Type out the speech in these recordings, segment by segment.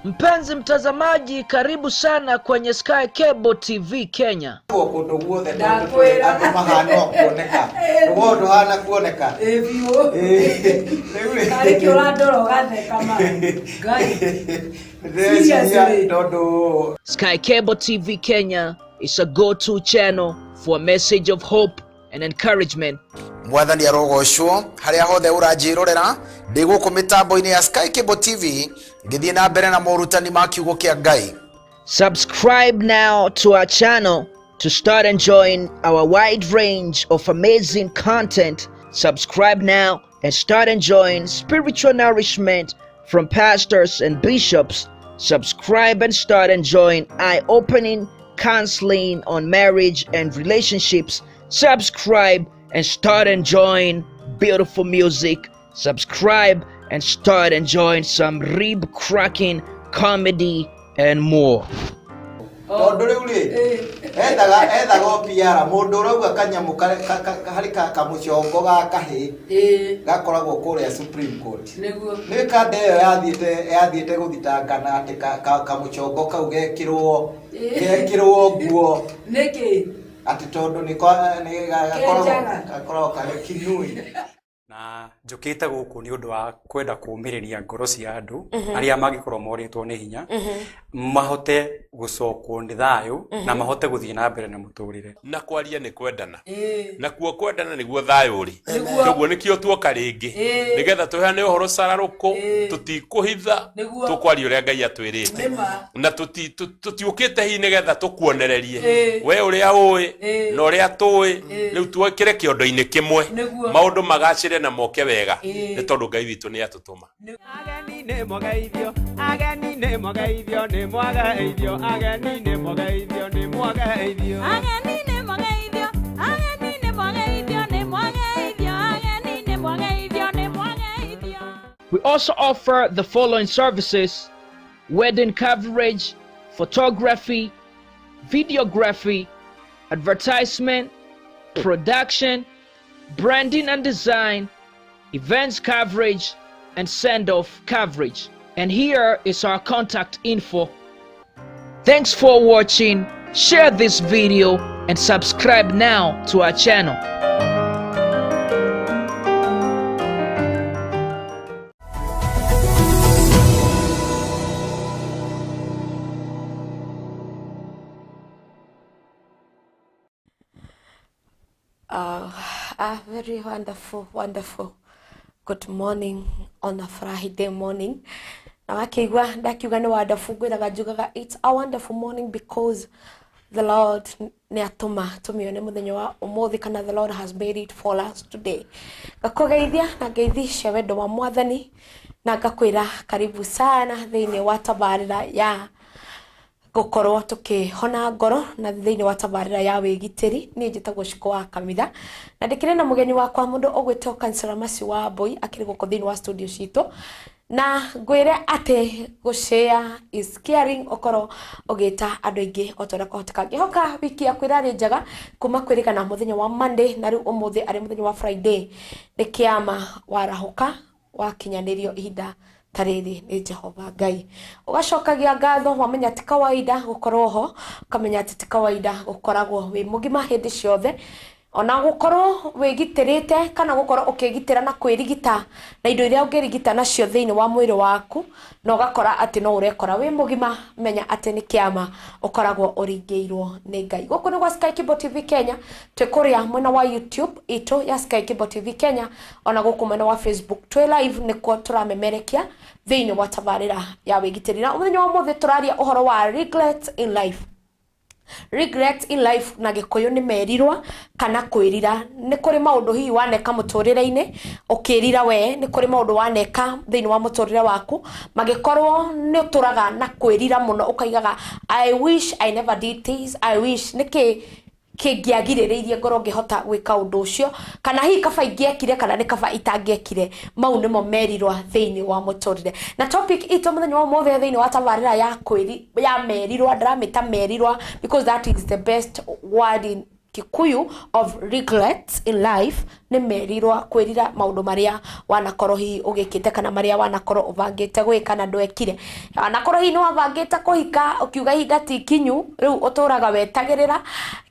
Mpenzi mtazamaji, karibu sana kwenye Sky Cable TV Kenya. Kũndũ guothe Ndakwĩra. andũ mahana o kuoneka rũgongo ndũhana kuoneka. Ĩ biũ. Rĩu rĩ- Tarĩ kĩ ũrandora ũgatheka ma Ngai. Ndĩreciria Seriously. tondũ Sky Cable TV Kenya is a go-to channel for a message of hope and encouragement. Mwathani arogocwo harĩa hothe ũranjĩrorera ndĩ gũkũ mĩtambo-inĩ ya Sky Cable TV ngĩthiĩ na mbere na morutani ma kiugo kĩa Ngai. Subscribe now to our channel to start enjoying our wide range of amazing content. Subscribe now and start enjoying spiritual nourishment from pastors and bishops. Subscribe and start enjoying eye-opening counseling on marriage and relationships. Subscribe and start enjoying beautiful music. Subscribe and start enjoying some rib-cracking comedy and more. Tondũ rĩu rĩ ethaga o PR mũndũ ũrauga kanyamũ harĩ kamũcongo ga kahĩ Ĩ gakoragwo kũrĩa Supreme Court. Nĩguo. Nĩ kanda ĩyo yathiĩte gũthitangana atĩ kamũcongo kau gekĩrwo gekĩrwo nguo Nĩkĩ? atĩ tondũ nĩ nĩ Kenjaga. gakoragwo karĩ kinui. Na njũkĩte gũkũ nĩ ũndũ wa kwenda kũũmĩrĩria ngoro cia andũ arĩa mangĩkorwo morĩtwo nĩ hinya mahote gũcokwo nĩ thayũ na mahote gũthiĩ na mbere na mũtũrĩre. Na kwaria nĩ kwendana. Ĩ Nakuo kwendana nĩguo thayũ ũrĩ. Nĩguo. Koguo nĩkĩo tuoka rĩngĩ Ĩĩ. nĩgetha tũheane ũhoro cararũkũ. Ĩĩ. Tũtikũhitha. Nĩguo. Tũkwaria ũrĩa Ngai atwĩrĩte. Nĩma. Na tũtiũkĩte hihi nĩgetha tũkuonererie Ĩĩ. we ũrĩa ũĩ Ĩĩ. na ũrĩa tũĩ. Ĩĩ. Rĩu twekĩre kĩondo-inĩ kĩmwe Nĩguo. maũndũ magacĩre na moke wega Ĩĩ. nĩ tondũ Ngai witũ nĩ atũtũma. Ageni nĩ mwageithio, ageni nĩ mwageithio, nĩ mwageithio, ageni nĩ mwageithio, nĩ mwageithio. Ageni nĩ mwageithio, ageni nĩ mwageithio, nĩ mwageithio, ageni nĩ mwageithio, nĩ mwageithio. We also offer the following services: wedding coverage, photography, videography, advertisement, production, branding and design, events coverage, and send-off coverage. And here is our contact info. Thanks for watching. Share this video and subscribe now to our channel. A very wonderful, wonderful good morning on a Friday morning. Na wakĩigua ndakiuga nĩ wonderful ngwĩraga njugaga it's a wonderful morning because the Lord nĩ atũma tũmĩone mũthenya wa ũmũthĩ kana the Lord has made it for us today. Ngakũgeithia na ngeithi cia wendo wa mwathani na ngakwĩra karibu sana thĩinĩ wa tabarĩra ya gũkorwo tũkĩhona ngoro na thĩinĩ wa tabarĩra ya wĩgitĩri. Niĩ njĩtagwo Shiko wa Kamitha na ndĩkĩrĩ na mũgeni wakwa mũndũ ũgwĩtwo Kansela Mercy wa Mbui akĩrĩ gũkũ thĩinĩ wa studio citũ na ngwĩre atĩ gũshare is caring ũkorwo ũgĩta andũ aingĩ o ta ũrĩa kwahoteka. Ngĩhoka wiki yaku ĩrarĩ njega kuma kwĩrĩgana mũthenya wa Monday na rĩu ũmũthĩ arĩ mũthenya wa Friday nĩ kĩama warahũka wakinyanĩrio ihinda ta rĩrĩ nĩ Jehova Ngai. Ũgacokagia ngatho wamenya ti kawaida gũkorwo ho, ũkamenya atĩ ti kawaida gũkoragwo wĩ mũgima hĩndĩ ciothe ona gũkorwo wĩgitĩrĩte kana gũkorwo ũkĩgitĩra na kwĩrigita na indo iria ũngĩrigita nacio thĩinĩ wa mwĩrĩ waku na ũgakora atĩ no ũrekora wĩ mũgima, menya atĩ nĩ kĩama ũkoragwo ũringĩirwo nĩ Ngai. Gũkũ nĩ gwa Sky Cable TV Kenya, twĩ kũrĩa mwena wa YouTube itũ ya Sky Cable TV Kenya ona gũkũ mwena wa Facebook twĩ live nĩkuo tũramemerekia thĩinĩ wa tabarĩra ya wĩgitĩri. Na mũthenya wa ũmũthĩ tũraria ũhoro wa regret in life. Regret in life na gĩkũyũ nĩ merirwa kana kwĩrira. Nĩ kũrĩ maũndũ hihi waneka mũtũrĩre-inĩ ũkĩrira we, nĩ kũrĩ maũndũ waneka thĩinĩ wa mũtũrĩre waku magĩkorwo nĩ ũtũraga na kwĩrira mũno ũkaigaga I wish I never did this, I wish nĩkĩ kĩngĩagirĩrĩirie ngorwo ngĩhota gwĩka ũndũ ũcio kana hihi kaba ingĩekire kana nĩ kaba itangĩekire. Mau nĩmo merirwa thĩinĩ wa mũtũrĩre. Na topic itũ mũthenya wa ũmũthĩ thĩinĩ wa tabarĩra ya kwĩri ya merirwa, ndĩramĩta merirwa because that is the best word in Kikuyu of regrets in life, nĩ merirwa, kwĩrira maũndũ marĩa wanakorwo hihi ũgĩkĩte kana marĩa wanakorwo ũbangĩte gwĩka na ndwekire. Wanakorwo hihi nĩ wabangĩte kũhika, ũkiuga ihinda ti ikinyu, rĩu ũtũraga wetagĩrĩra.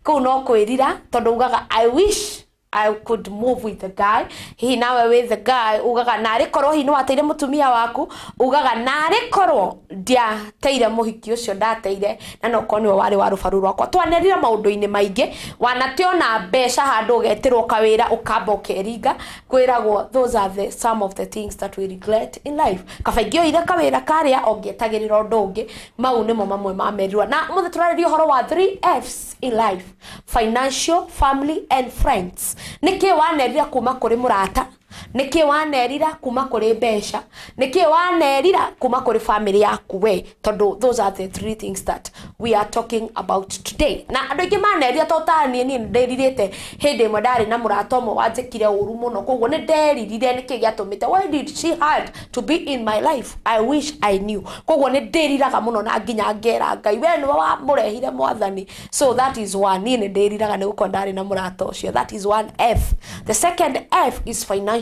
Kũu no kwĩrira, tondũ ugaga, "I wish I could move with the guy." Hihi nawe with the guy ugaga narĩ korwo hihi nĩwateire mũtumia waku, ugaga narĩ korwo ndiateire mũhiki ũcio ndateire, na no korwo nĩwe warĩ wa rũbaru rwakwa. Twanerire maũndũ-inĩ maingĩ. Wanateona mbeca handũ, ũgetĩrwo kawĩra, ũkamba ũkeringa kwĩragwo. Those are the some of the things that we regret in life. Kaba ingĩoire kawĩra karĩa ongĩetagĩrĩra ũndũ ũngĩ. Mau nĩmo mamwe ma merirwa. Na mũthĩ tũrarĩria ũhoro wa 3 Fs in life: financial, family and friends. Nĩkĩ wanerira kuma kũrĩ mũrata? Nĩkĩ wanerira kuma kũrĩ mbeca? Nĩkĩ wanerira kuma kũrĩ family yaku we? Tondũ those are the three things that we are talking about today. Na andũ aingĩ manerira, to ta niĩ nĩndĩrirĩte. Hĩndĩ ĩmwe ndarĩ na mũrata ũmwe wanjĩkire ũru mũno, koguo nĩ nderirire nĩkĩ gĩatũmĩte. Why did she had to be in my life? I wish I knew. Koguo nĩ ndĩriraga mũno na nginya ngera Ngai, we nĩwe wamũrehire, Mwathani. So that is one. Niĩ nĩ ndĩriraga nĩ gũkorwo ndarĩ na mũrata ũcio. That is one F. The second F is financial.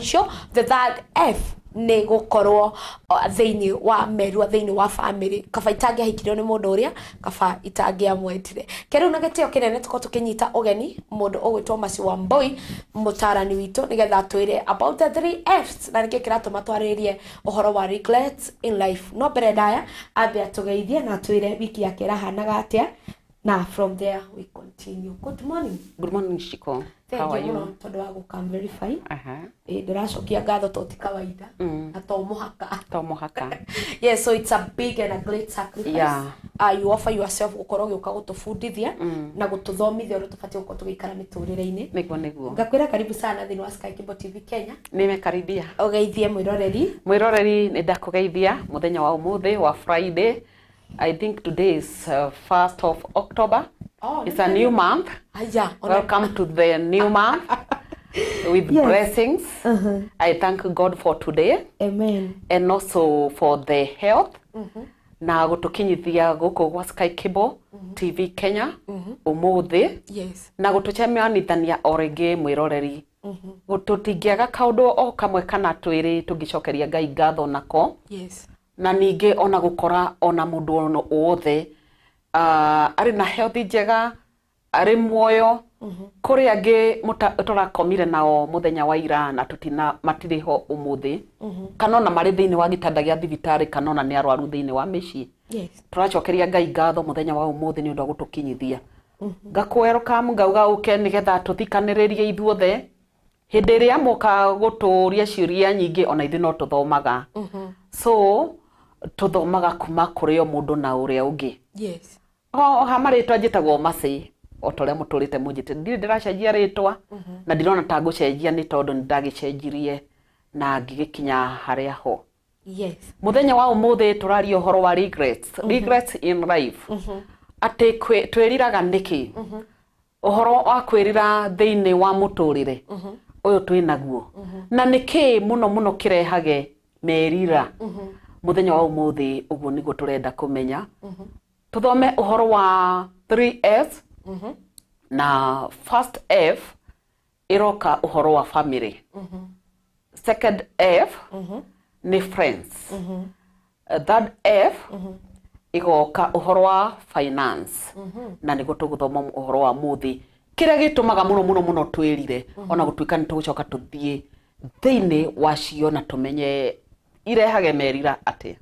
The third F nĩ gũkorwo thĩinĩ wa merua thĩinĩ wa family. Kaba itangĩahikirio nĩ mũndũ ũrĩa, kaba itangĩamwendire. Kĩrĩu na gĩtĩo kĩnene tũkorwo tũkĩnyita ũgeni mũndũ ũgwĩtwo Mercy Wambui, mũtarani witũ, nĩgetha atwĩre about the three Fs na nĩkĩ kĩratũma twarĩrie ũhoro wa regrets in life. No mbere ndaya, ambe atũgeithie na atwĩre wiki yake ĩrahanaga atĩa, na from there we continue. Good morning. Good morning, Shiko. Thank How you are mũno you? tondũ wa gũka. I'm very fine. Ĩ, ndĩracokia ngatho to ti kawaida na to mũhaka. To mũhaka. Yes, so it's a big and a great sacrifice. You offer yourself gũkorwo ũgĩũka gũtũbundithia na gũtũthomithia ũrĩa tũbatiĩ gũkorwo tũgĩikara mĩtũrĩre-inĩ. Nĩguo nĩguo. Ngakwĩra karibu sana thĩinĩ wa Sky Cable TV Kenya. Nimekaribia. Ũgeithie mwĩroreri. Mwĩroreri, nĩ ndakũgeithia mũthenya wa ũmũthĩ wa Friday. I think today is 1st of October. Oh, It's a new month. Aya, ona- Welcome to the new month with blessings. I thank God for today Amen. and also for the health na gũtũkinyithia gũkũ gwa Sky Cable TV Kenya ũmũthĩ na gũtũcemanithania o rĩngĩ. Mwĩroreri, tũtingĩaga kaũndũ o kamwe kana twĩrĩ tũngĩcokeria Ngai ngatho nako, na ningĩ ona gũkora ona mũndũ ono wothe arĩ na health njega, arĩ muoyo. Kũrĩ angĩ tũrakomire nao mũthenya wa ira na tũtina matirĩ ho ũmũthĩ, kana ona marĩ thĩinĩ wa gĩtanda gĩa thibitarĩ, kana ona nĩ arwaru thĩinĩ wa mĩciĩ. Tũracokeria Ngai ngatho mũthenya wa ũmũthĩ nĩ ũndũ wa gũtũkinyithia. Ngakũ-welcome, ngauga ũke nĩgetha tũthikanĩrĩrie ithuothe. Hĩndĩ ĩrĩa moka gũtũria ciũria nyingĩ, ona ithuĩ no tũthomaga, so tũthomaga kuma kũrĩ o mũndũ na ũrĩa ũngĩ. O ha marĩtwa, njĩtagwo Mercy o ta ũrĩa mũtũrĩte mũnjĩte. Ndirĩ ndĩracenjia rĩtwa na ndirona ta ngũcenjia, nĩ tondũ nĩ ndagĩcenjirie na ngĩgĩkinya harĩa ho. Mũthenya wa ũmũthĩ tũraria ũhoro wa regrets, regrets in life, atĩ twĩriraga nĩkĩ, ũhoro wa kwĩrira thĩinĩ wa mũtũrĩre ũyũ twĩ naguo, na nĩkĩ mũno mũno kĩrehage merira. Mũthenya wa ũmũthĩ ũguo nĩguo tũrenda kũmenya. Tũthome ũhoro wa 3S, na first F ĩroka ũhoro wa family, second F nĩ friends, third F ĩgoka ũhoro wa finance. Na nĩguo tũgũthoma ũhoro wa mũthĩ, kĩrĩa gĩtũmaga mũno mũno mũno twĩrire, ona gũtuĩka nĩ tũgũcoka tũthiĩ thĩinĩ wacio na tũmenye irehage merira atĩa.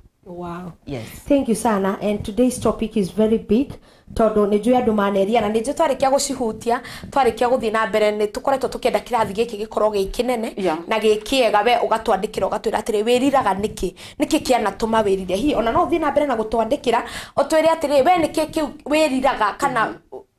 Yes. Thank you sana. And today's topic is very big, tondũ nĩ njũĩ andũ maneria na nĩ njũĩ twarĩkia gũcihutia, twarĩkia gũthiĩ na mbere, nĩ tũkoretwo tũkĩenda kĩrathi gĩkĩ gĩkorwo gĩ kĩnene na gĩ kĩega. We ũgatwandĩkĩra, ũgatwĩra atĩrĩ, wĩriraga nĩkĩ, nĩkĩ kĩanatũma wĩrire. Hihi ona no ũthiĩ na mbere na gũtwandĩkĩra, ũtwĩre atĩrĩ, we nĩkĩ kĩu wĩriraga, kana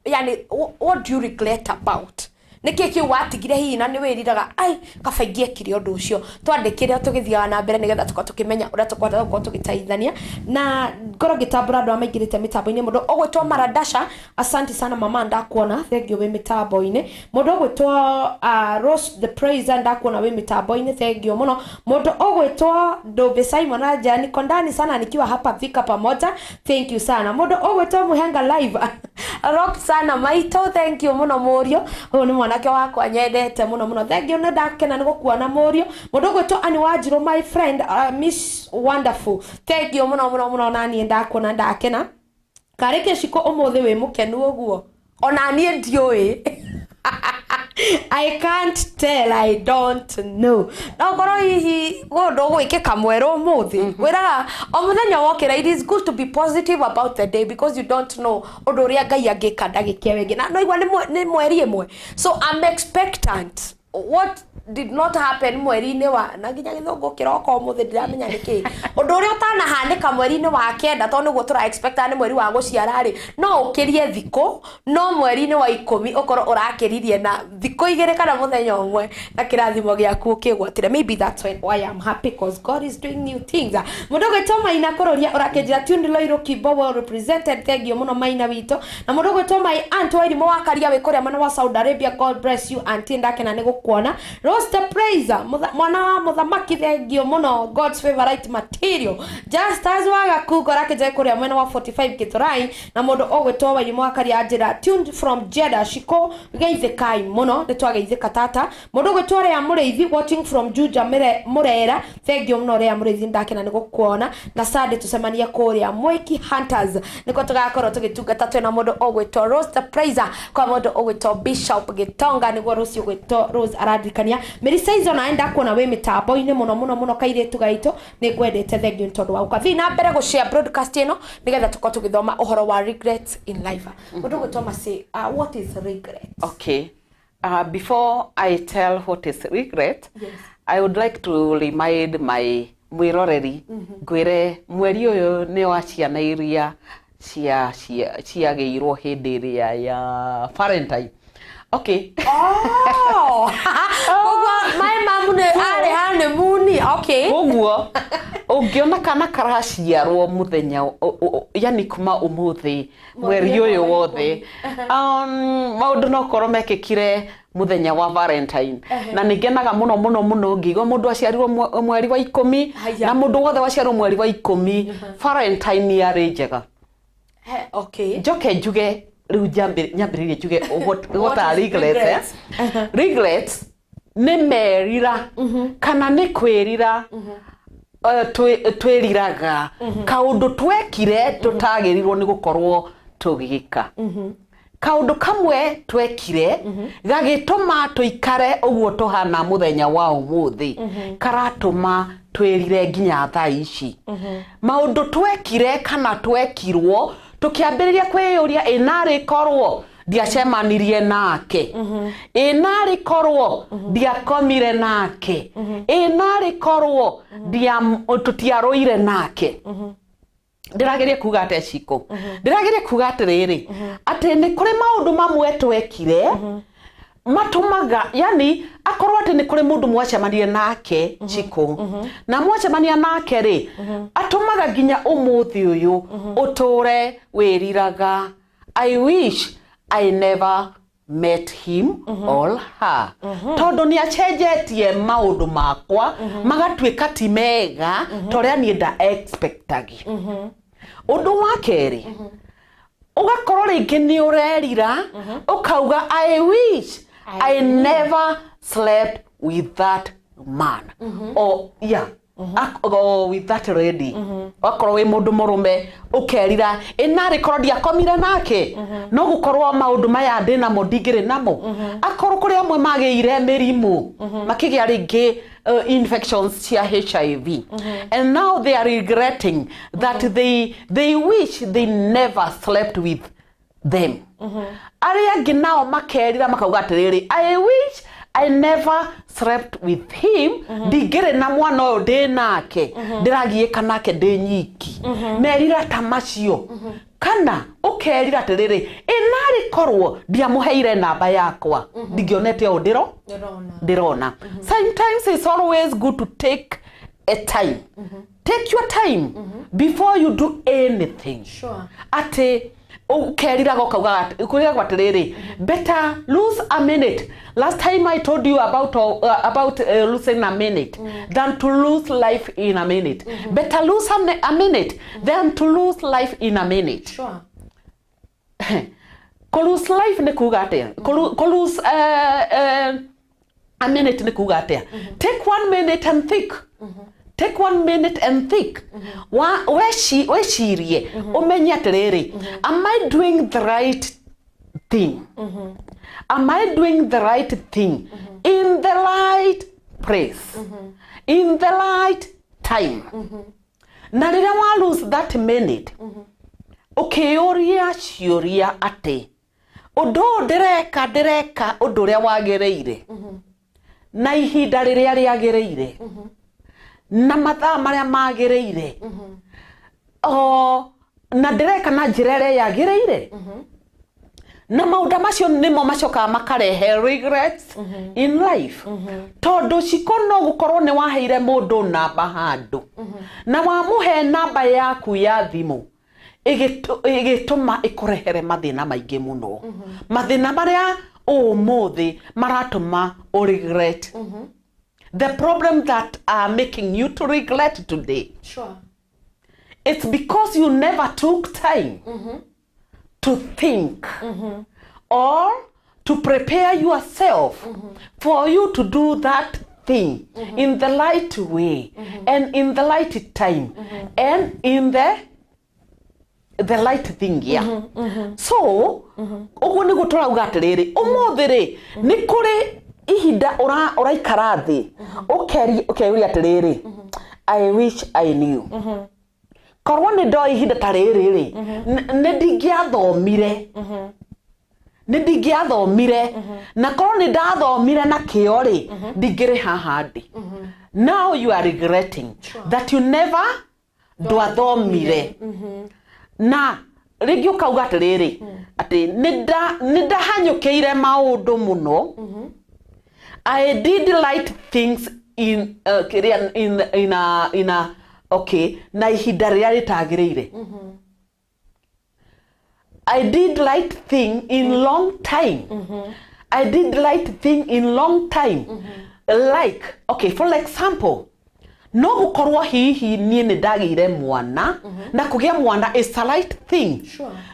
yani what do you regret about, nĩkĩ kĩu watigire hihi na nĩ wĩriraga, ai, kaba ingĩekire ũndũ ũcio. Twandĩkĩre tũgĩthiaga na mbere nĩgetha tũkorwo tũkĩmenya ũrĩa tũkũhota gũkorwo tũgĩteithania. Na ngorwo ngĩtambũra andũ arĩa maingĩrĩte mĩtambo-inĩ. Mũndũ ũgwĩtwo Maradasha, asante sana mama, ndakuona, thank you, wĩ mĩtambo-inĩ. Mũndũ ũgwĩtwo Rose the Praiser, ndakuona wĩ mĩtambo-inĩ, thank you mũno. Mũndũ ũgwĩtwo Ndombe Simon aja, niko ndani sana nikiwa hapa Thika pamoja, thank you sana. Mũndũ ũgwĩtwo Muhenga Live. Roxana maito, thank you muno murio. Uyu ni mwanake wakwa nyendete muno muno. Thank you, ndakena ni gukuona murio. Mundu gwitwo Ani Wanjiru, my friend, Miss Wonderful, thank you muno muno muno, nani ndakuona ndakena. Kareke ciko umuthi wi mukenu uguo ona nie ndiui. I can't tell, I don't know. No ngoro hihi undu gwikika mweru umuthi. Wiraga o muthenya wokira, it is good to be positive about the day because you don't know undu uria Ngai angika ndagika ĩyo ĩngĩ. Na no igua nĩ mweri ĩmwe. So I'm expectant. What did not happen mweri-inĩ wa na nginya gĩthũngũ kĩroka ũmũthĩ ndiramenya nĩkĩ. Ũndũ ũrĩa ũtanahanĩka mweri-inĩ wa kenda tondũ nĩguo tũra expect nĩ mweri wa gũciara rĩ, no ũkĩrie thikũ, no mweri-inĩ wa 10 ũkorwo ũrakĩririe na thikũ 2 kana mũthenya ũmwe na kĩrathimo gĩaku ũkĩgwatĩre. Maybe that's why I'm happy, because God is doing new things. Mũndũ ũgwĩtwo Maina Kũrũria ũrakĩnjĩra tuned Loiro Kimbo well represented, thank you mũno Maina witũ. Na mũndũ ũgwĩtwo my aunt Wairimũ wa Karia wĩ kũrĩa mwena wa Saudi Arabia, God bless you auntie, ndakena nĩ gũkuona. Rose the Praiser, mwana wa mũthamaki, thank you mũno, God's favorite material. Just as Wagakugo ũrakĩnjĩra kũrĩa mwena wa 45 Githurai. Na mũndũ ũgwĩtwo Wairimũ wa Karia anjĩra tuned from Jeddah, Shiko geithĩkai mũno, nĩ twageithĩka tata. Mũndũ ũgwĩtwo Rea Mũrĩithi watching from Juja Mũrera, thank you mũno Rea Mũrĩithi, ndakena nĩ gũkuona. Na Sunday tũcemanie kũrĩa Mwiki Hunters nĩkuo tũgakorwo tũgĩtungata twĩna mũndũ ũgwĩtwo Rose the Praiser kwa mũndũ ũgwĩtwo Bishop Gitonga, nĩguo rũciũ gwĩtwo Rose arandirikania. Melissa Izo nawe ndakuona wĩ mĩtambo-inĩ mũno mũno mũno, kairĩtu gaitũ nĩ ngwendete, thank you nĩ tondũ wa gũka. Thiĩ na mbere gũshare broadcast ĩno nĩgetha tũkorwo tũgĩthoma ũhoro wa regrets in life. Mũndũ ũgwĩtwo Mercy, what is regret? Okay. Before I tell what is regret, Yes. I would like to remind my mwiroreri ngwire mweri ũyũ nĩ wa ciana iria ciagĩirwo hĩndĩ ĩrĩa ya Valentine. Okay. Oh! Koguo my mom nĩ arĩ honeymoon. Okay. Koguo ũngĩona kana karaciarwo mũthenya yani kuma ũmũthĩ mweri ũyũ wothe, maũndũ no korwo mekĩkire mũthenya wa Valentine. Na nĩ ngenaga mũno mũno mũno ngĩigua mũndũ aciarirwo mweri wa 10 Haya. na mũndũ wothe waciarirwo mweri wa 10 Valentine yarĩ njega. Okay. Njoke njuge rĩu nyambĩrĩrie njuge what are is regrets, eh? Regrets nĩ merira kana nĩ kwĩrira, twĩriraga kaũndũ twekire tũtagĩrĩirwo nĩ gũkorwo tũgĩka. Kaũndũ kamwe twekire gagĩtũma tũikare ũguo tũhana mũthenya wa ũmũthĩ, karatũma twĩrire nginya thaa ici. Maũndũ twekire kana twekirwo tũkĩambĩrĩria kwĩyũria ĩnarĩ korwo ndiacemanirie nake, ĩnarĩ korwo ndiakomire nake, ĩnarĩ korwo tũtiarũire nake. Ndĩrageria kuga atĩa Ciko? Ndĩrageria kuga atĩrĩrĩ, atĩ nĩ kũrĩ maũndũ mamwe twekire matũmaga, yani akorwo atĩ nĩ kũrĩ mũndũ mwacemanirie nake Ciko, na mwacemania nake rĩ, atũmaga nginya ũmũthĩ ũyũ ũtũre wĩriraga, I wish I never met him or her, tondũ nĩ acenjetie maũndũ makwa magatuĩka ti mega ta ũrĩa niĩ nda expectagi. Ũndũ wa kerĩ, ũgakorwo rĩngĩ nĩ ũrerira ũkauga I wish I never slept with that man or yeah, or with that lady. Wakorwo wĩ mũndũ mũrũme ũkerira ĩnarĩ korwo ndiakomire nake, no gũkorwo maũndũ maya ndĩ namo ndingĩrĩ namo. Akorwo kũrĩ amwe magĩire mĩrimũ makĩgĩa rĩngĩ infections cia HIV, and now they are regretting that they wish they never slept with them. Arĩa angĩ nao makerira makauga atĩrĩrĩ, I wish I never slept with him, ndingĩrĩ na mwana ũyũ ndĩ nake, ndĩragiĩka nake ndĩ nyiki. Merira ta macio. Kana ũkerira atĩrĩrĩ, ĩnarĩ korwo ndiamũheire namba yakwa, ndingĩonete ũũ ndĩrona. Sometimes it's always good to take a time. Take your time before you do anything. Sure. Atĩ ũkeriraga ũkauga kwĩragwo atĩrĩrĩ, better lose a minute. Last time I told you about losing a minute than to lose life in a minute. Better lose a minute than to lose life in a minute. Sure. Kũ lose life nĩ kuga atĩa? Kũ lose a minute nĩ kuga atĩa? Take one minute and think. Take one minute and think. Wecirie ũmenye atĩrĩrĩ, am I doing the right thing? Am I doing the right thing in the right place, in the right time? Na rĩrĩa wa lose that minute, ũkĩyũria ciũria atĩ ũndũ ũyũ ndĩreka, ndĩreka ũndũ ũrĩa wagĩrĩire na ihinda rĩrĩa rĩagĩrĩire na mathaa marĩa magĩrĩire, o na ndĩreka na njĩra ĩrĩa yagĩrĩire? Na maũndũ macio nĩmo macokaga makarehe regrets in life, tondũ ciko no gũkorwo nĩ waheire mũndũ namba handũ, na wamũhe namba yaku ya thimũ, ĩgĩtũma ĩkũrehere mathĩna maingĩ mũno, mathĩna marĩa ũmũthĩ maratũma ũ regret, the problem that are making you to regret today. It's because you never took time to think or to prepare yourself for you to do that thing in the right way and in the right time and in the right thing, yeah. So ũguo nĩguo tũrauga atĩrĩrĩ, ũmũthĩ rĩ, nĩ kũrĩ ihinda ũraikara thĩ ũkeyũria atĩrĩrĩ, "I wish I knew. Korwo nĩ ndoĩ ihinda ta rĩrĩ rĩ, nĩ ndingĩathomire, nĩ ndingĩathomire, na korwo nĩ ndathomire na kĩo rĩ, ndingĩrĩ haha ndĩ." Now you are regretting that you never ndwathomire, na rĩngĩ ũkauga atĩrĩrĩ, atĩ nĩ ndahanyũkĩire maũndũ mũno. I did right things in kĩrĩa in a okay na ihinda rĩrĩa rĩtagĩrĩire. I did right thing in long time. I did right thing in long time. Like, okay, for example, no gũkorwo hihi niĩ nĩ ndagĩire mwana, na kũgĩa mwana is a right thing,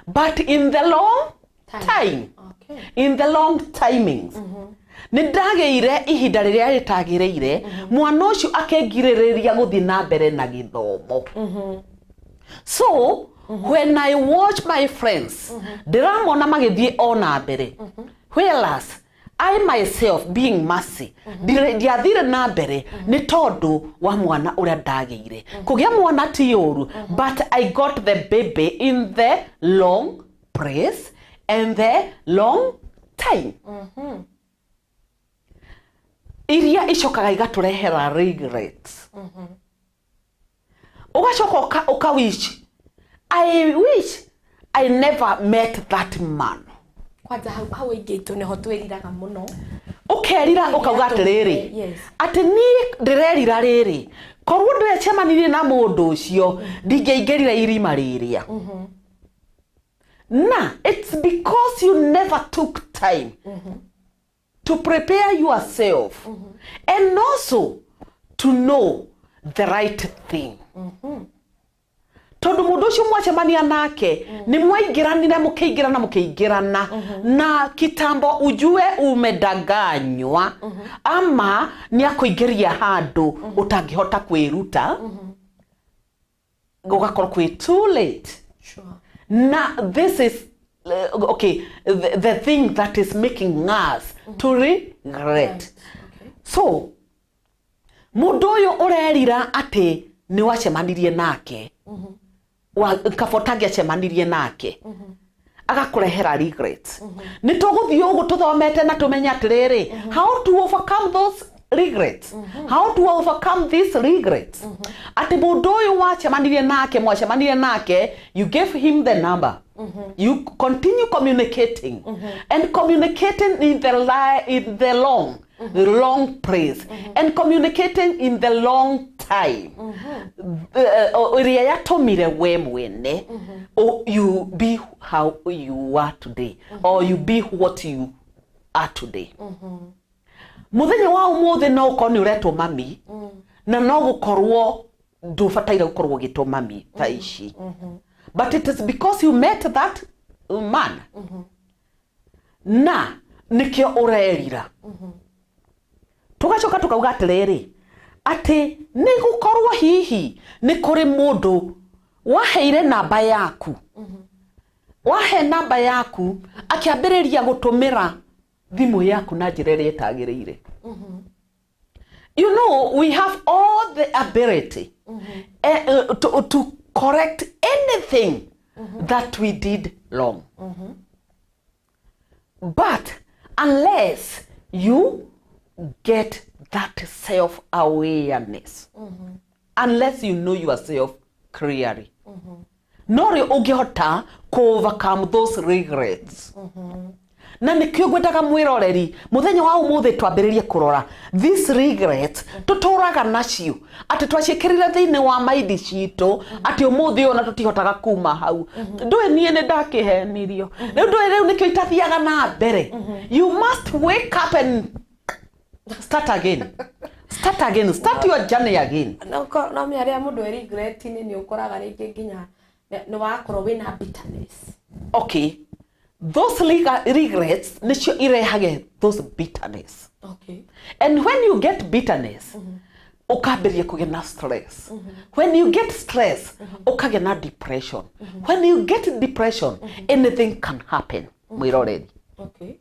but in the long Time. time, in the long timings, nĩ ndagĩire ihinda rĩrĩa rĩtagĩrĩire, mwana ũcio akĩngirĩrĩria gũthiĩ na mbere na gĩthomo. So when I watch my friends, ndĩramona magĩthiĩ o na mbere, whereas I myself, being Mercy, ndiathire na mbere nĩ tondũ wa mwana ũrĩa ndagĩire. Kũgĩa mwana ti ũru, but I got the baby in the long place and the long time, iria icokaga igatũrehera regrets. Ũgacoka ũka wish, "I wish I never met that man." Kwanza hau aingĩ itũ nĩho twĩriraga mũno. Ũkerira ũkauga atĩrĩrĩ, atĩ niĩ ndĩrerira rĩrĩ, korwo ndĩrecemanirie na mũndũ ũcio, ndingĩaingĩrire irima rĩrĩa. Na it's because you never took time to prepare yourself and also to know the right thing, tondũ mũndũ ũcio mwacemania nake, nĩ mwaingĩranire, mũkĩingĩrana, mũkĩingĩrana na kitambo ujue umedanganywa ama nĩ akũingĩria handũ ũtangĩhota kwĩruta, gũgakorwo kwĩ too late. Na this is okay, the thing that is making us to regret. So mũndũ ũyũ ũrerira atĩ nĩ wacemanirie nake, kaba ũtangĩacemanirie nake, agakũrehera regrets. Nĩ tũgũthiĩ ũguo tũthomete na tũmenye atĩrĩrĩ, how to overcome those regrets, how to overcome these regrets, atĩ mũndũ ũyũ wacemanirie nake, mwacemanirie nake, you gave him the number, you continue communicating and communicating in the long long place and communicating in the long time, ĩrĩa yatũmire we mwene you be how you are today or you be what you are today. Mũthenya wa ũmũthĩ no ũkorwo nĩ ũretwo mami, na no gũkorwo ndũbataire gũkorwo ũgĩtwo mami thaa ici, but it is because you met that man. Na nĩkĩo ũrerira. Tũgacoka tũkauga atĩrĩrĩ, atĩ nĩ gũkorwo hihi nĩ kũrĩ mũndũ waheire namba yaku. Wahe namba yaku akĩambĩrĩria gũtũmĩra thimũ yaku na njĩra ĩrĩa ĩtagĩrĩire. You know, we have all the ability to correct anything that we did wrong. But unless you get that self-awareness, unless you know yourself clearly, no rĩ ũngĩhota overcome those regrets. Na nĩkĩo ngwendaga mwĩroreri mũthenya wa ũmũthĩ twambĩrĩrie kũrora these regrets tũtũraga nacio, atĩ twaciĩkĩrire thĩinĩ wa maindi citũ, atĩ ũmũthĩ ũyũ na tũtihotaga kuma hau. Ndũĩ niĩ nĩ ndakĩhenirio, rĩu ndũĩ, rĩu nĩkĩo itathiaga na mbere. You must wake up and start again, start again, start your journey again. No no mĩaria mũndũ e regret-inĩ, nĩ ũkoraga rĩngĩ nginya nĩ wakorwo wĩna bitterness. Okay, those regrets nĩcio irehage those bitterness. And when you get bitterness, ukambĩrĩria kũgĩa na stress. When you get stress, ũkagĩa na depression. When you get depression, anything can happen, mwĩroreri.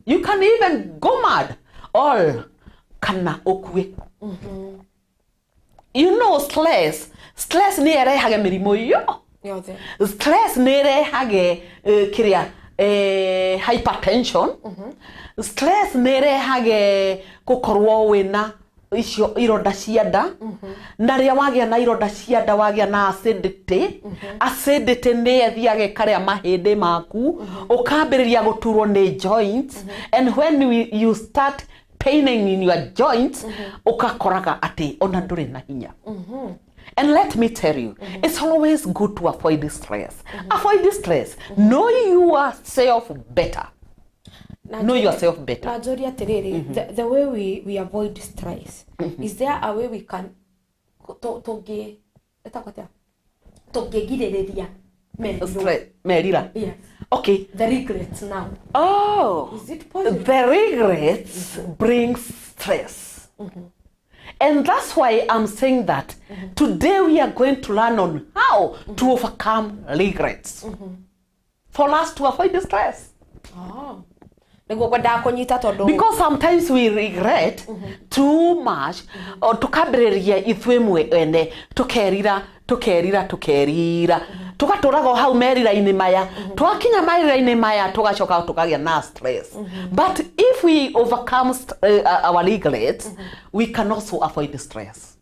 You can even go mad or kana ũkue. You know, stress nĩ ĩrehage mĩrimũ yo yothe. Stress nĩ ĩrehage kĩrĩa hypertension. Stress nĩ ĩrehage gũkorwo wĩna icio ironda cia nda, na rĩrĩa wagĩa na ironda cia nda, wagĩa na acidity. Acidity nĩ ĩthiaga ĩkarĩa mahĩndĩ maku, ũkambĩrĩria gũturwo nĩ joints, and when you start paining in your joints, ũgakoraga atĩ ona ndũrĩ na hinya. And let me tell you, it's always good to avoid stress. Avoid stress. Know yourself better. Know yourself better. Na njũrie atĩrĩrĩ, the way we avoid stress, is there a way we can tũngĩ ĩtagwo atĩa, tũngĩgirĩrĩria meriro? Stress. Merira. Yes. Okay. The regrets now. Oh. Is it possible? The regrets brings stress. And that's why I'm saying that today we are going to learn on how to overcome regrets, for us to avoid the stress. Oh. Nĩguo ngwendaga kũnyita tondũ Because sometimes we regret too much, or tukambĩrĩria ithuĩ mwene tukerira, tukerira, tukerira, tugatũraga o hau merira-inĩ maya. Twakinya merira-inĩ maya, tugacoka tukagĩa na stress. But if we overcome our regrets, we can also avoid the stress.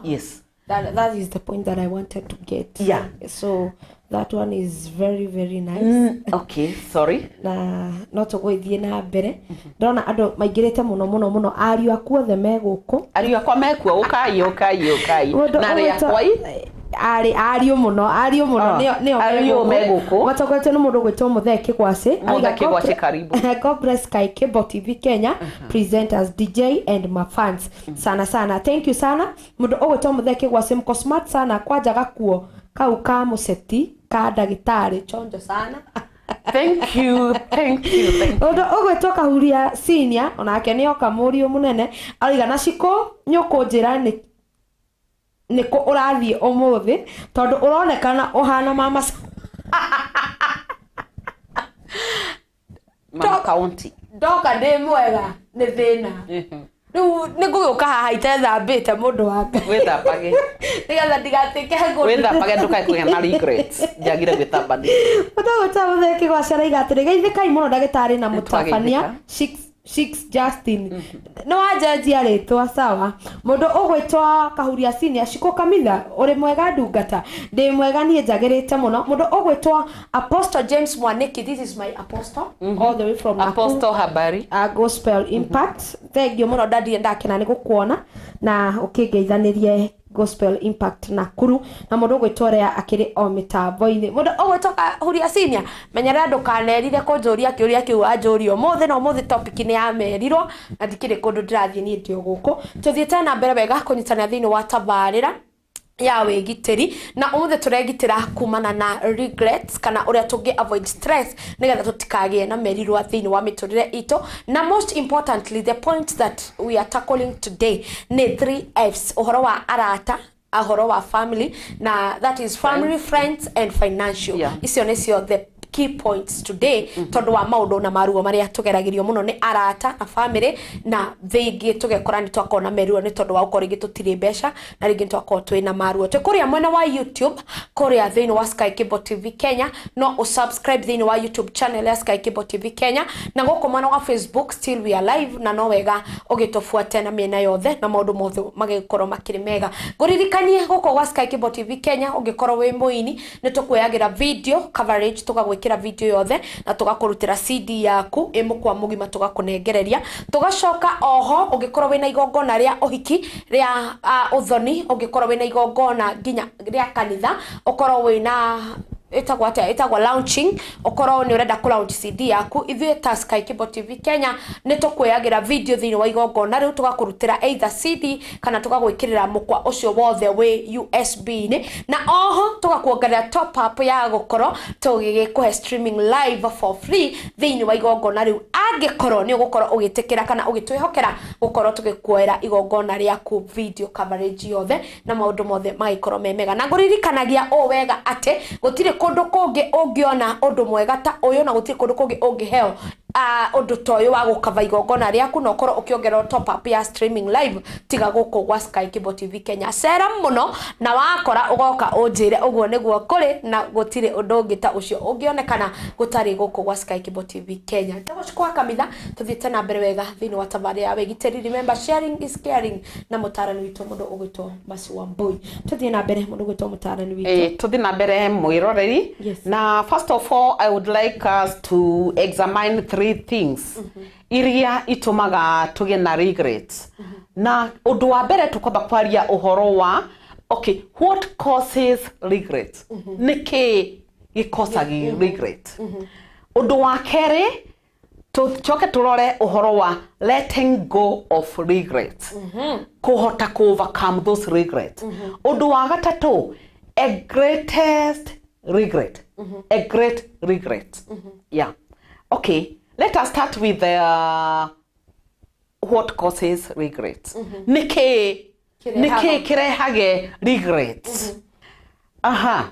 Yes. That is the point that I wanted to get. So that one is very, very nice. Okay, sorry. Na no tũgũgĩthiĩ na mbere, ndĩrona andũ maingĩrĩte mũno mũno mũno, ariũ aku othe me gũkũ. Ariũ akwa mekuo, ũkai, ũkai, ũkai. Mũndũ Na arĩ ũgwĩtwo- akwa i arĩ ariũ mũno, ariũ mũno. Ah, nĩo ariũ me gũkũ. Matongoretio nĩ mũndũ ũgwĩtwo Mũthee Kĩgwacĩ. Mũthee Kĩgwacĩ, karibu. God bless Sky Cable TV Kenya presenters, DJ and my fans sana sana, thank you sana. Mũndũ ũgwĩtwo Mũthee Kĩgwacĩ, mko smart sana, kwanja gakuo kau ka mũceti ka ndagĩtarĩ chonjo sana. Thank you, thank you, thank you. Ũndũ ũgwĩtwo Kahuria Senior onake nĩ oka, mũriũ mũnene, arauga na cikũ nyũkũnjĩra nĩ nĩkũ ũrathiĩ ũmũthĩ, tondũ ũronekana ũhana mama Mama County. Ndoka ndĩ mwega nĩ thĩna, rĩu nĩ ngũgĩũka haha itethambĩte, mũndũ wa Ngai. Wĩthambage. Nĩgetha ndigatuĩke ngũndũ. Wĩthambage ndũkae kũgĩa na regrets. Njagire gwĩthamba nĩ Mũndũ ũgwĩtwo Mũthee Kĩgwacĩ arauga atĩrĩ, geithĩkai mũno ndagĩtarĩ na mũtabania. Twagĩithĩka. Six Justin nĩ wanjenjia rĩtwa, sawa. Mũndũ ũgwĩtwo Kahuria Senior, Shiko Kamitha, ũrĩ mwega ndungata? Ndĩ mwega niĩ, njagĩrĩte mũno. Mũndũ ũgwĩtwo Apostle James Mwaniki, this is my apostle all the way from Nakuru. Apostle, habari? Gospel Impact, thank you mũno daddy, ndakena nĩ gũkuona na ũkĩngeithanĩrie Gospel Impact Nakuru, na mũndũ ũgwĩtwo ũrĩa akĩrĩ o mĩtambo-inĩ. Mũndũ ũgwĩtwo Kahuria Senior, menyerera ndũkanerire kũnjũria kĩũria kĩu wanjũria ũmũthĩ, na ũmũthĩ topic nĩ ya merirwo na ndikĩrĩ kũndũ ndĩrathiĩ niĩ, ndĩ o gũkũ. Tũthiĩte na mbere wega kũnyitanĩra thĩinĩ wa tabarĩra. Ya wĩgitĩri. Na ũmũthĩ tũregitĩra kumana na regrets, kana ũrĩa tũngĩ avoid stress nĩgetha tũtikagĩe na merirwa thĩinĩ wa mĩtũrĩre itũ. Na most importantly, the point that we are tackling today nĩ 3 Fs: ũhoro wa arata, ũhoro wa family, na that is family, friends and financial. Icio nĩcio the key points today, tondũ wa maũndũ na maruo marĩa tũgeragĩrio mũno nĩ arata na family, na thĩngĩ tũgekora nĩ twakorwo na meruo nĩ tondũ wa gũkorwo rĩngĩ tũtirĩ mbeca, na rĩngĩ nĩ twakorwo twĩna maruo. Twĩ kũrĩa mwena wa YouTube, kũrĩa thĩinĩ wa Sky Cable TV Kenya, no ũsubscribe thĩinĩ wa YouTube channel ya Sky Cable TV Kenya, na gũkũ mwena wa Facebook still we are live, na no wega ũgĩtũbuate na mĩena yothe na maũndũ mothe magĩkorwo makĩrĩ mega. Ngũririkanie gũkũ gwa Sky Cable TV Kenya, ũngĩkorwo wĩ mũini, nĩ tũkuoyagĩra video coverage, tũgagwĩkĩra video yothe na tũgakũrutĩra CD yaku ĩ mũkwa mũgima, tũgakũnengereria. Tũgacoka oho, ũngĩkorwo wĩna igongona rĩa ũhiki, rĩa ũthoni, ũngĩkorwo wĩna igongona nginya rĩa kanitha, ũkorwo wĩna ĩtagwo atĩa, ĩtagwo launching, ũkorwo nĩ ũrenda kũ launch CD yaku, ithuĩ ta Sky Cable TV Kenya nĩ tũkuoyagĩra video thĩinĩ wa igongona rĩu, tũgakũrutĩra either CD kana tũgagwĩkĩrĩra mũkwa ũcio wothe wĩ USB-inĩ, na oho tũgakuongerera top up ya gũkorwo tũgĩgĩkũhe streaming live for free thĩinĩ wa igongona rĩu, angĩkorwo nĩ ũgũkorwo ũgĩtĩkĩra kana ũgĩtwĩhokera gũkorwo tũgĩkuoera igongona rĩaku video coverage yothe, na maũndũ mothe magĩkorwo me mega. Na ngũririkanagia ũũ wega atĩ gũtirĩ kũndũ kũngĩ ũngĩona ũndũ mwega ta ũyũ, na gũtirĩ kũndũ kũngĩ ũngĩheo ũndũ ta ũyũ wa gũkava igongona rĩaku na ũkorwo ũkĩongererwo top up ya streaming live, tiga gũkũ gwa Sky Cable TV Kenya. Cera mũno na wakora ũgoka ũnjĩre ũguo nĩguo kũrĩ, na gũtirĩ ũndũ ũngĩ ta ũcio ũngĩonekana gũtarĩ gũkũ gwa Sky Cable TV Kenya. Njagũcikwa kamitha, tũthiĩte na mbere wega thĩinĩ wa tabarĩra ya wĩgitĩri. Remember, sharing is caring, na mũtarani witũ mũndũ ũgwĩtwo Mercy Wambui. Tũthiĩ na mbere, mũndũ ũgwĩtwo mũtarani witũ. Tuthi na mbere, mwiroreri. Na first of all, I would like us to examine three things iria itumaga tugie na regrets. Na undu wa mbere, tukwamba kwaria uhoro wa, okay, what causes regret? Niki gikosagi regret? Undu wa keri, tucoke turore uhoro wa letting go of regret, kuhota ku overcome those regrets. Undu wa gatatu, a greatest regret, a great regret. Yeah, okay, let us start with the what causes regret. Niki niki kirehage regrets? Aha,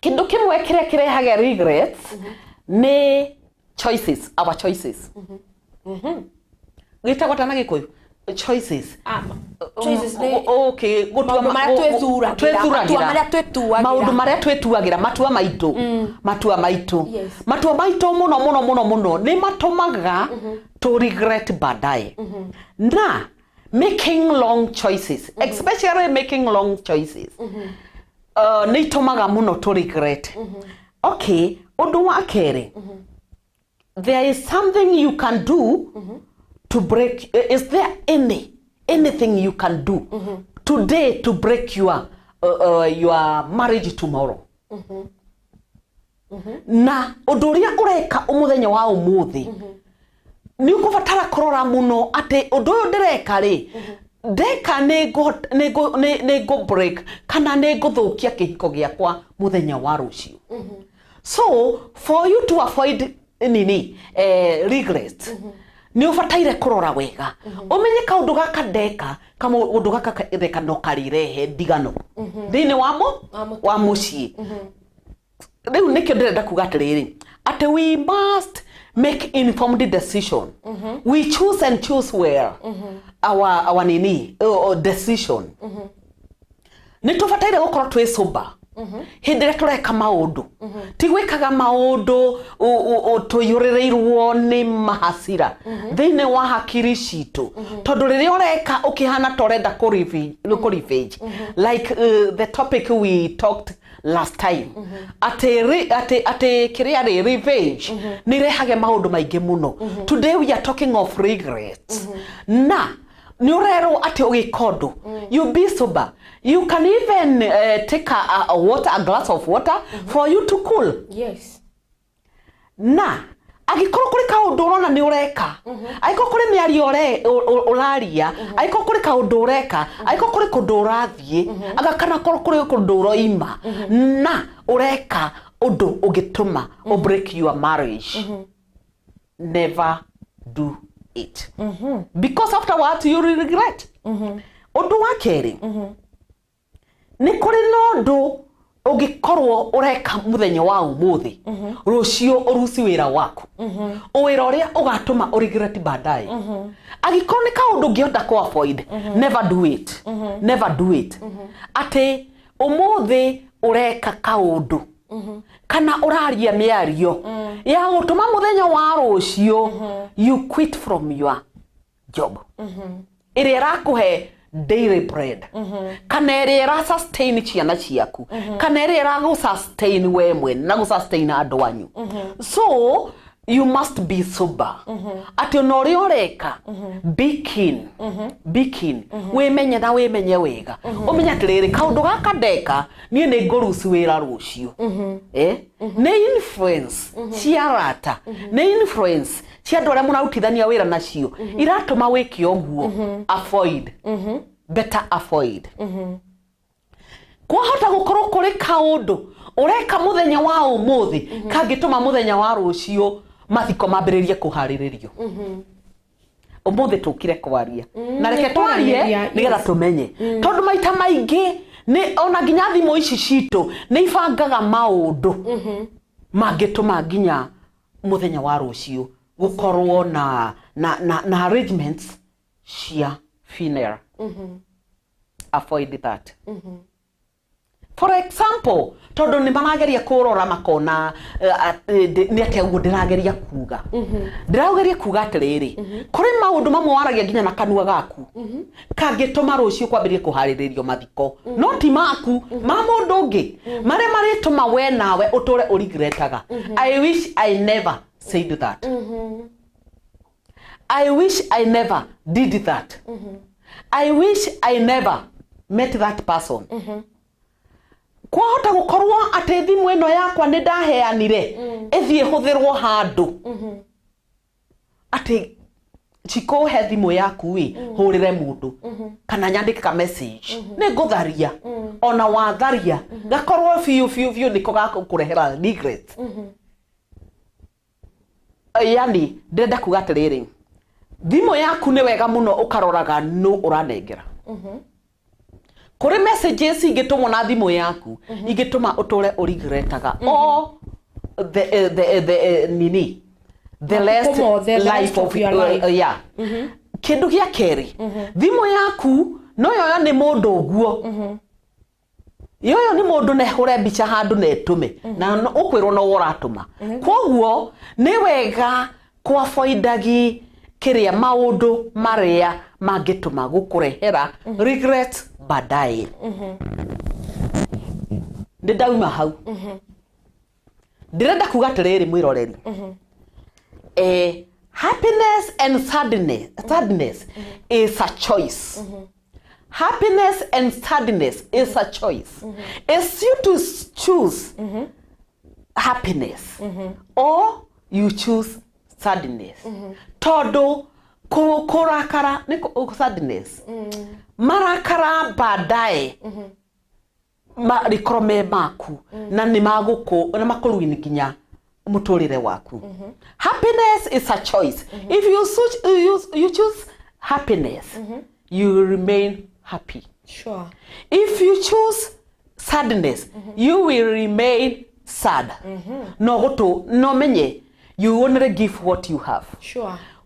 kindu kimwe kiria kirehage regrets ni choices, our choices. Gĩtagwo ta na Gĩkũyũ choices? Choices nĩ okay, gũtua maũndũ marĩa twĩthuragĩra, twĩthuragĩra. Matua marĩa twĩtuagĩra. Maũndũ marĩa twĩtuagĩra, matua maitũ, matua maitũ. Matua maitũ mũno mũno mũno mũno nĩ matũmaga to regret baadaye. Na making long choices, especially making long choices, nĩ itũmaga mũno to regret. Okay, ũndũ wa kerĩ, there is something you can do to break, is there anything you can do today to break your marriage tomorrow? Na ũndũ ũrĩa ũreka mũthenya wa ũmũthĩ, nĩ ũkũbatara kũrora mũno atĩ ũndũ ũyũ ndĩreka rĩ, ndeka nĩ ngũ break kana nĩ ngũthũkia kĩhiko gĩakwa mũthenya wa rũciũ. So for you to avoid nini, regret, nĩ ũbataire kũrora wega, ũmenye kaũndũ gaka ndeka, kaũndũ gaka ndeka no karĩrehe ndigano thĩinĩ wa wa mũciĩ. Rĩu nĩkĩo ndĩrenda kuga atĩrĩrĩ, atĩ we must make informed decision. We choose and choose well our nini, decision. Nĩ tũbataire gũkorwo twĩ sober hĩndĩ ĩrĩa tũreka maũndũ, ti gwĩkaga maũndũ tũiyũrĩrĩirwo nĩ mahacira thĩinĩ wa hakiri citũ, tondũ rĩrĩa ũreka ũkĩhana ta ũrenda kũ revenge, like the topic we talked last time, atĩ kĩrĩa rĩ, revenge nĩ irehage maũndũ maingĩ mũno. Today we are talking of regrets, na nĩ ũrerwo atĩ ũgĩka ũndũ, you be sober. You can even take a water, a glass of water for you to cool. Na Angĩkorwo kũrĩ kaũndũ ũrona nĩ ũreka, angĩkorwo kũrĩ mĩario ũraria, angĩkorwo kũrĩ kaũndũ ũreka, angĩkorwo kũrĩ kũndũ ũrathiĩ, anga kana korwo kũrĩ kũndũ ũroima na ũreka ũndũ ũngĩtũma ũ break your marriage, never do it, because afterwards you will regret. Ũndũ wa kerĩ, nĩ kũrĩ na ũndũ ũngĩkorwo ũreka mũthenya wa ũmũthĩ, rũciũ ũruci wĩra waku, wĩra ũrĩa ũgatũma ũregret baadaye. Angĩkorwo nĩ kaũndũ ũngĩhota kũ avoid, never do it, never do it. Atĩ ũmũthĩ ũreka kaũndũ kana ũraria mĩario ya gũtũma mũthenya wa rũciũ you quit from your job ĩrĩa ĩrakũhe daily bread, kana ĩrĩa ĩra sustain ciana ciaku, kana ĩrĩa ĩragũ sustain we mwene na gũ sustain andũ anyu. So you must be sober atĩ ona ũrĩa ũreka, be keen, be keen, wĩmenye na wĩmenye wega, ũmenye atĩrĩrĩ, kaũndũ gaka ndeka niĩ nĩ ngũruci wĩra rũciũ. Nĩ influence cia arata, nĩ influence cia andũ arĩa mũrarutithania wĩra nacio iratũma wĩke ũguo. Avoid, better avoid. Kwahota gũkorwo kũrĩ kaũndũ ũreka mũthenya wa ũmũthĩ kangĩtũma mũthenya wa rũciũ mathiko mambĩrĩrie kũharĩrĩrio. Ũmũthĩ tũkire kwaria na reke Nĩ twarie kwaranĩria, nĩgetha tũmenye, tondũ maita maingĩ nĩ ona nginya thimũ ici citũ nĩ ibangaga maũndũ mangĩtũma nginya mũthenya wa rũciũ gũkorwo na arrangements cia funeral. Avoid that. For example, tondũ nĩ marageria kũrora makona nĩ atĩa ũguo ndĩrageria kuga. Ndĩrageria kuga atĩrĩrĩ, kũrĩ maũndũ mamwe waragia nginya na kanua gaku kangĩtũma rũciũ kwambĩrĩrie kũharĩrĩrio mathiko, no ti maku, ma mũndũ ũngĩ, marĩa marĩtũma we nawe ũtũre ũregretaga, "I wish I never said that. I wish I never did that. I wish I never met that person." Kwahota gũkorwo atĩ thimũ ĩno yakwa nĩ ndaheanire ĩthiĩ hũthĩrwo handũ, atĩ cikũhe thimũ yaku ĩ hũrĩre mũndũ kana nyandĩke ka message nĩ ngũtharia, ona watharia gakorwo biũ biũ biũ nĩko gakũrehera regret. Yani ndĩrenda kuga atĩrĩrĩ, thimũ yaku nĩ wega mũno ũkaroraga nũ ũranengera. Kũrĩ messages ingĩtũmwo na thimũ yaku ingĩtũma ũtũre ũregretaga all the nini, the rest Matukũ mothe, the rest life of your life. Yeah. Kĩndũ gĩa kerĩ, thimũ yaku no yoyo nĩ mũndũ ũguo, yoyo nĩ mũndũ na ĩhũre mbica handũ na ĩtũme na ũkwĩrwo no ũratũma. Koguo nĩ wega kwavoidagi kĩrĩa maũndũ marĩa mangĩtũma gũkũrehera regret baadaye. Nĩ ndauma hau, ndĩrenda kuga atĩrĩrĩ, mwĩroreri, happiness and sadness is a choice. Happiness and sadness is a choice. It's you to choose happiness or you choose sadness, tondũ kũrakara nĩ sadness, marakara baadaye marĩkorwo me maku na nĩ magũkũ na makũruini nginya mũtũrĩre waku. Happiness is a choice. If you choose happiness, you will remain happy. If you choose sadness, you will remain sad. No gũtũ no menye you only give what you have.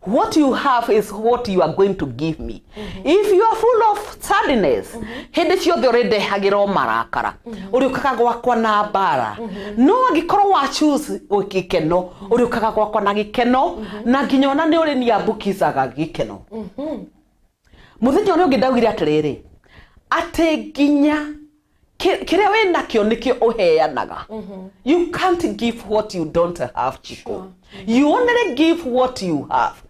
What you have is what you are going to give me. If you are full of sadness, hĩndĩ ciothe ũrĩndehagĩra o marakara, ũrĩũkaga gwakwa na mbara. No angĩkorwo wa choose gĩkeno, ũrĩũkaga gwakwa na gĩkeno, na nginya ona nĩ ũrĩ niambukizaga gĩkeno. Mũthenya ũrĩa ũngĩ ndaugire atĩrĩrĩ, atĩ nginya kĩrĩa wĩ nakĩo nĩkĩo ũheanaga. You can't give what you don't have, Chico. You only give what you have.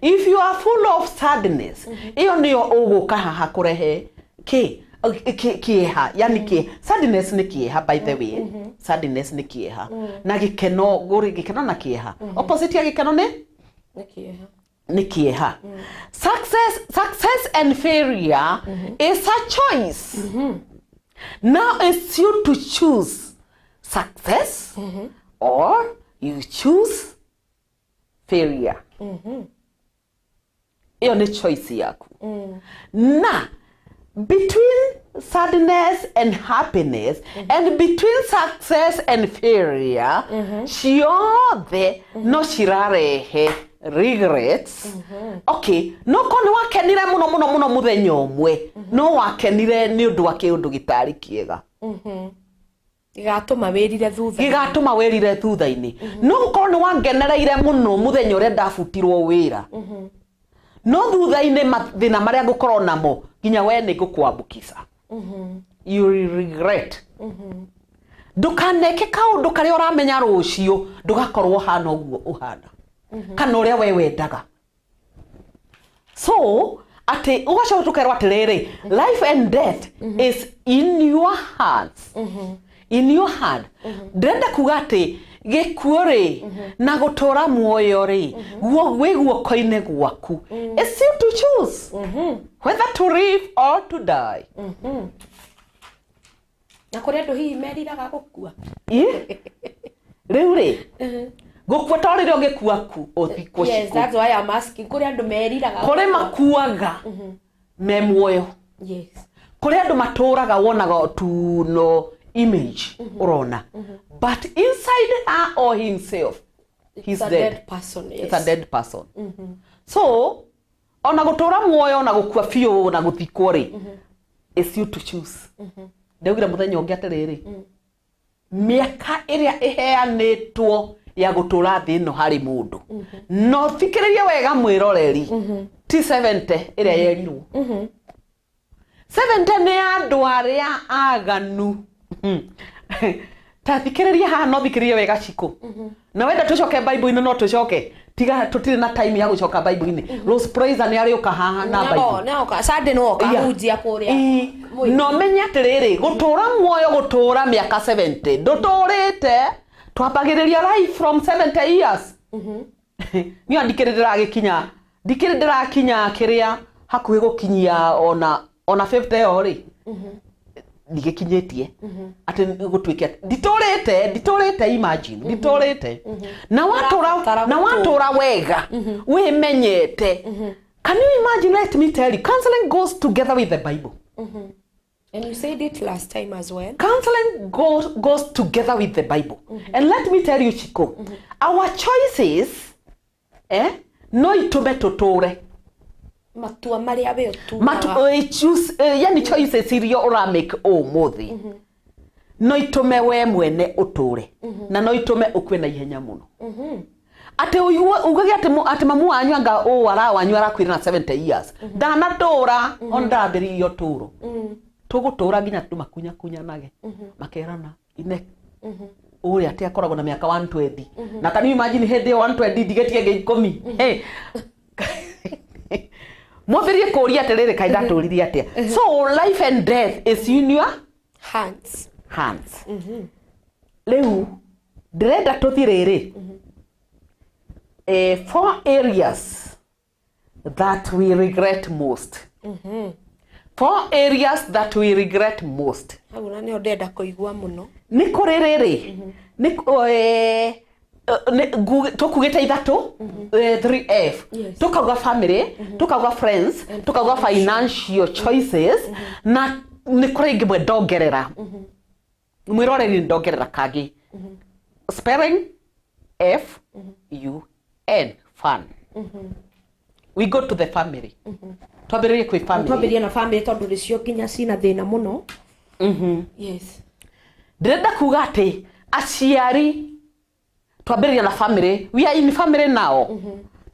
If you are full of sadness, ĩyo nĩyo ũgũka haha kũrehe kĩ Kĩeha, yani sadness nĩ kĩeha, by the way. Sadness nĩ kĩeha na gĩkeno, gũrĩ gĩkeno na kĩeha. Opposite ya gĩkeno nĩ? Nĩ kĩeha. Nĩ kĩeha. Success and failure is a choice. Now it's you to choose success or you choose failure. Ĩyo nĩ choice yaku. Na between sadness and happiness and between success and failure, ciothe no cirarehe regrets. Okay, no korwo nĩ wakenire mũno mũno mũno mũthenya ũmwe, no wakenire nĩ ũndũ wa kĩũndũ gĩtarĩ kĩega. Gĩgatũma wĩrire thutha. Gĩgatũma wĩrire thutha-inĩ. No gũkorwo nĩ wangenereire mũno mũthenya ũrĩa ndabutirwo wĩra, no thutha-inĩ mathĩna marĩa ngũkorwo namo nginya we nĩ ngũkwambukica, you will regret. Ndũkaneke kaũndũ karĩa ũramenya rũciũ ndũgakorwo ũhana ũguo ũhana kana ũrĩa we wendaga. So atĩ ũgacoka tũkerwo atĩrĩrĩ, life and death is in your hands, in your hand. Ndĩrenda kuga atĩ gĩkuũ rĩ na gũtũra muoyo rĩ guo wĩ guoko-inĩ gwaku. It's you to choose whether to live or to die. Na kũrĩ andũ hihi meriraga gũkua. Ĩ? Rĩu rĩ, gũkua to rĩrĩa ũngĩkua ku ũthikwo. Yes. Ciku. That's why I'm asking, kũrĩ andũ meriraga Kũrĩ gũkua. Makuaga me muoyo. Kũrĩ andũ matũraga wonaga tu no image ũrona, but inside her or himself he's It's a dead. Dead person, yes. It's a dead person. So ona gũtũra muoyo na gũkua biũ na gũthikwo rĩ, it's you to choose. Ndaugire mũthenya ũngĩ atĩrĩrĩ, mĩaka ĩrĩa ĩheanĩtwo ya gũtũra thĩ ĩno harĩ mũndũ, no thikĩrĩrie wega mwĩroreri, ti 70 ĩrĩa yerirwo. 70 nĩ andũ arĩa aganu. Ta thikĩrĩria haha, no thikĩrĩrie wega, Cikũ, na wenda tũcoke Bible-inĩ, no tũcoke, tiga tũtirĩ na time ya gũcoka Bible-inĩ. Rose Praiser nĩ arĩũka haha na Bible. Nĩoka Sunday, nĩoka hunjia kũrĩa. Ĩ, no menye atĩrĩrĩ, gũtũra muoyo, gũtũra mĩaka 70, ndũtũrĩte. Twambagĩrĩria life from 70 years. Niĩ ndikĩrĩ ndĩragĩkinya, ndikĩrĩ ndĩrakinya kĩrĩa hakuhĩ gũkinyia ona 50 ĩyo rĩ, ndigĩkinyĩtie atĩ gũtuĩke atĩ nditũrĩte, nditũrĩte. Imagine, nditũrĩte na watũra Ũrabatara na gũtũra. Watũra wega wĩmenyete. Can you imagine? Let me tell you, counseling goes together with the Bible. And you said it last time as well. Counseling goes together with the Bible. And let me tell you, Chico, our choices, no itume tuture. Matua marĩa we ũtuaga. Matu, choose, yani choices iria ũramake ũmũthĩ no itume we mwene ũtũre na no itume ũkue na ihenya mũno. Atĩ ugage atĩ atĩ mamu wanyu anga ũ ara wanyu arakuire na 70 years, ndanatũra ona ndarambĩrĩirie ũtũro. Tũgũtũra nginya andũ makunyakunyanage makerana ine ũrĩa atĩ akoragwo na mĩaka 120. Na can you imagine hĩndĩ ĩyo 120 ndigĩtie ĩngĩ 10? Hey. Mwambĩrĩrie kũũria atĩrĩrĩ, kaĩ ndatũririe atĩa? So life and death is in your hands. Hands. Rĩu ndĩrenda tũthiĩ rĩrĩ, four areas that we regret most, four areas that we regret most. Hau na nĩho ndĩrenda kũigua mũno. Nĩ kũrĩ rĩrĩ, nĩ tũkugĩte ithatũ, 3F. Tukauga family, tukauga friends, tukauga financial choices, na nĩ kũrĩ ingĩ mwe ndongerera mwĩroreri, ndongerera kangĩ, spelling FUN, fun. We go to the family. Twambĩrĩrie kwĩ family. Twambĩrĩrie na family tondũ nĩcio nginya cina thĩna mũno. Yes. Ndĩrenda kuga atĩ aciari, twambĩrĩria na family, we are in family now,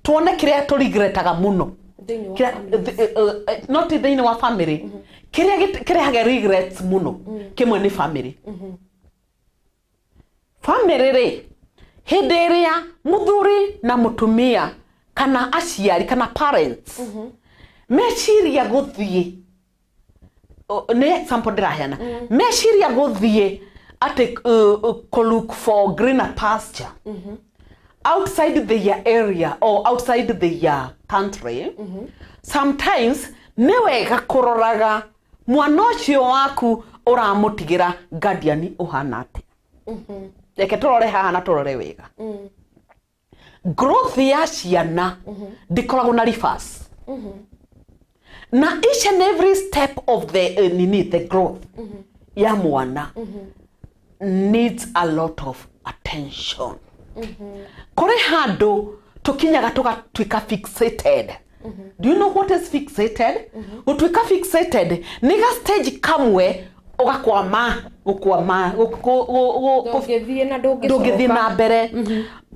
tuone kĩrĩa tũregretaga mũno. Thĩinĩ wa Kĩrĩa- family. not thĩinĩ wa family, kĩrĩa kĩrehaga regrets mũno kĩmwe nĩ family. Family rĩ, hĩndĩ ĩrĩa mũthuri na mũtumia kana aciari kana parents meciria gũthiĩ Nĩ example ndĩraheana, meciria gũthiĩ atĩ kũ look for greener pasture outside their area or outside their country. Sometimes nĩ wega kũroraga mwana ũcio waku ũramũtigĩra guardian ũhana atĩa. Reke tũrore haha na tũrore wega. Growth ya ciana ndĩkoragwo na reverse, na each and every step of the nini, the growth ya mwana needs a lot of attention. Kũrĩ handũ tũkinyaga tũgatuĩka fixated. Do you know what is fixated? Gũtuĩka fixated nĩ ga stage kamwe ũgakwama, gũkwama Ndũngĩthiĩ na ndũngĩcoka. Ndũngĩthiĩ na mbere.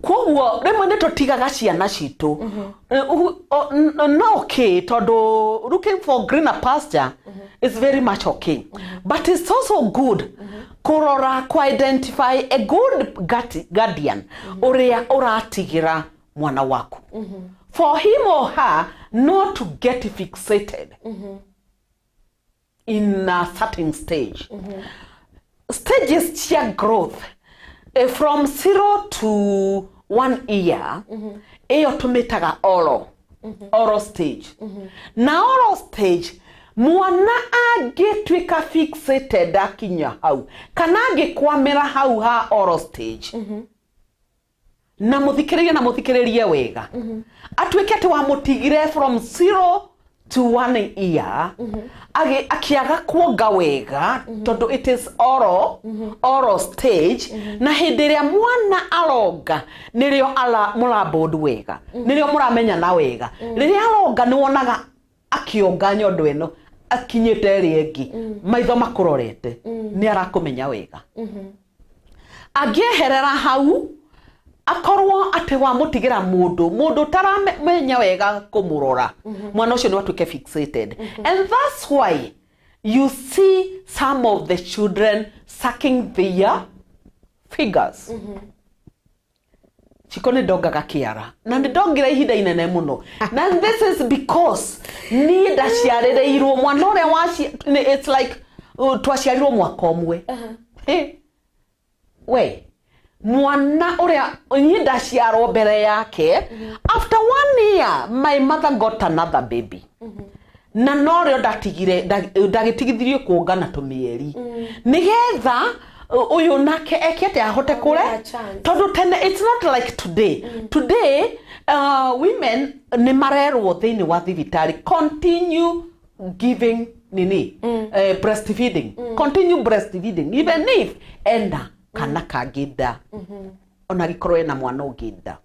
Koguo rĩmwe nĩ tũtigaga ciana citũ. No okay, tondũ looking for greener pasture is very much okay, but it's also good kũrora, ku identify a good guardian ũrĩa ũratigĩra mwana waku, for him or her not to get fixated in a certain stage. Stages cia growth, from 0 to 1 year, ĩyo tũmĩtaga oral stage. Na oral stage, mwana angĩtuĩka fixated akinya hau, kana angĩkwamĩra hau ha oral stage, na mũthikĩrĩrie, na mũthikĩrĩrie wega, atuĩke atĩ wamũtigire from 0 to 1 year, akĩaga kuonga wega, tondũ it is oral stage. Na hĩndĩ ĩrĩa mwana aronga nĩrĩo ala mũrabond wega, nĩrĩo mũramenyana wega. Rĩrĩa aronga, nĩ wonaga akĩonga nyondo ĩno akinyĩte ĩrĩa ĩngĩ, maitho makũrorete, nĩ arakũmenya wega. Angĩeherera hau, akorwo atĩ wamũtigĩra mũndũ ũtaramenya wega kũmũrora, mwana ũcio nĩ atuĩke fixated. And that's why you see some of the children sucking their fingers. Chiko nĩ ndongaga kĩara na nĩ ndongire ihinda inene mũno, na this is because niĩ ndaciarĩrĩirwo mwana ũrĩa waci it's like twaciarirwo mwaka ũmwe. Hey, we mwana ũrĩa niĩ ndaciarwo mbere yake, after one year my mother got another baby, na norĩo ndatigire ndagĩtigithirio kuonga na tũmĩeri nĩgetha ũyũ nake eke atĩ ahote kũre. A chance. Tondũ tene it's not like today. Today women nĩ marerwo thĩinĩ wa thibitarĩ, continue giving nini, breastfeeding, continue breastfeeding even if ena kana kangĩ nda. Ona angĩkorwo ena mwana ũngĩ nda,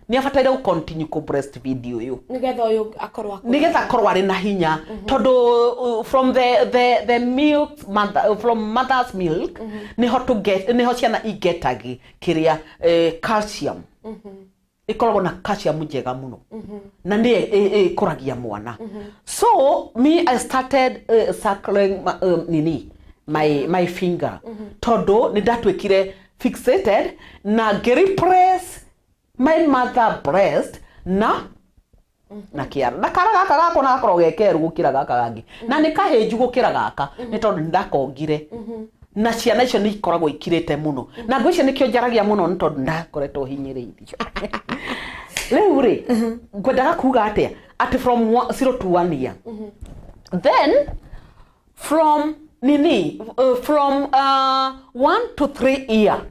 nĩ abataire gũ continue kũ breastfeed ũyũ Nĩgetha ũyũ akorwo akũrĩte. Nĩgetha akorwo arĩ na hinya, tondũ from the milk mother, from mother's milk niho to get, niho ciana igetagi kĩrĩa calcium. Ĩkoragwo na calcium njega mũno na nĩ ĩkũragia mwana. So me, I started suckling nini, my finger, tondũ nĩ ndatuĩkire fixated na ngĩreplace my mother breast na kĩara. Na kara gaka gakwa na gakorwo ge keru gũkĩra gaka gangĩ, na nĩ kahĩnju gũkĩra gaka, nĩ tondũ nĩ ndakongire. Na ciana icio nĩ ikoragwo ikirĩte mũno, na ngwĩciria nĩkĩo njaragia mũno, nĩ tondũ ndakoretwo hinyĩrĩirio. Rĩu rĩ, ngwendaga kuga atĩa? Atĩ from 0 to 1 year, then from nini, from 1 to 3 year,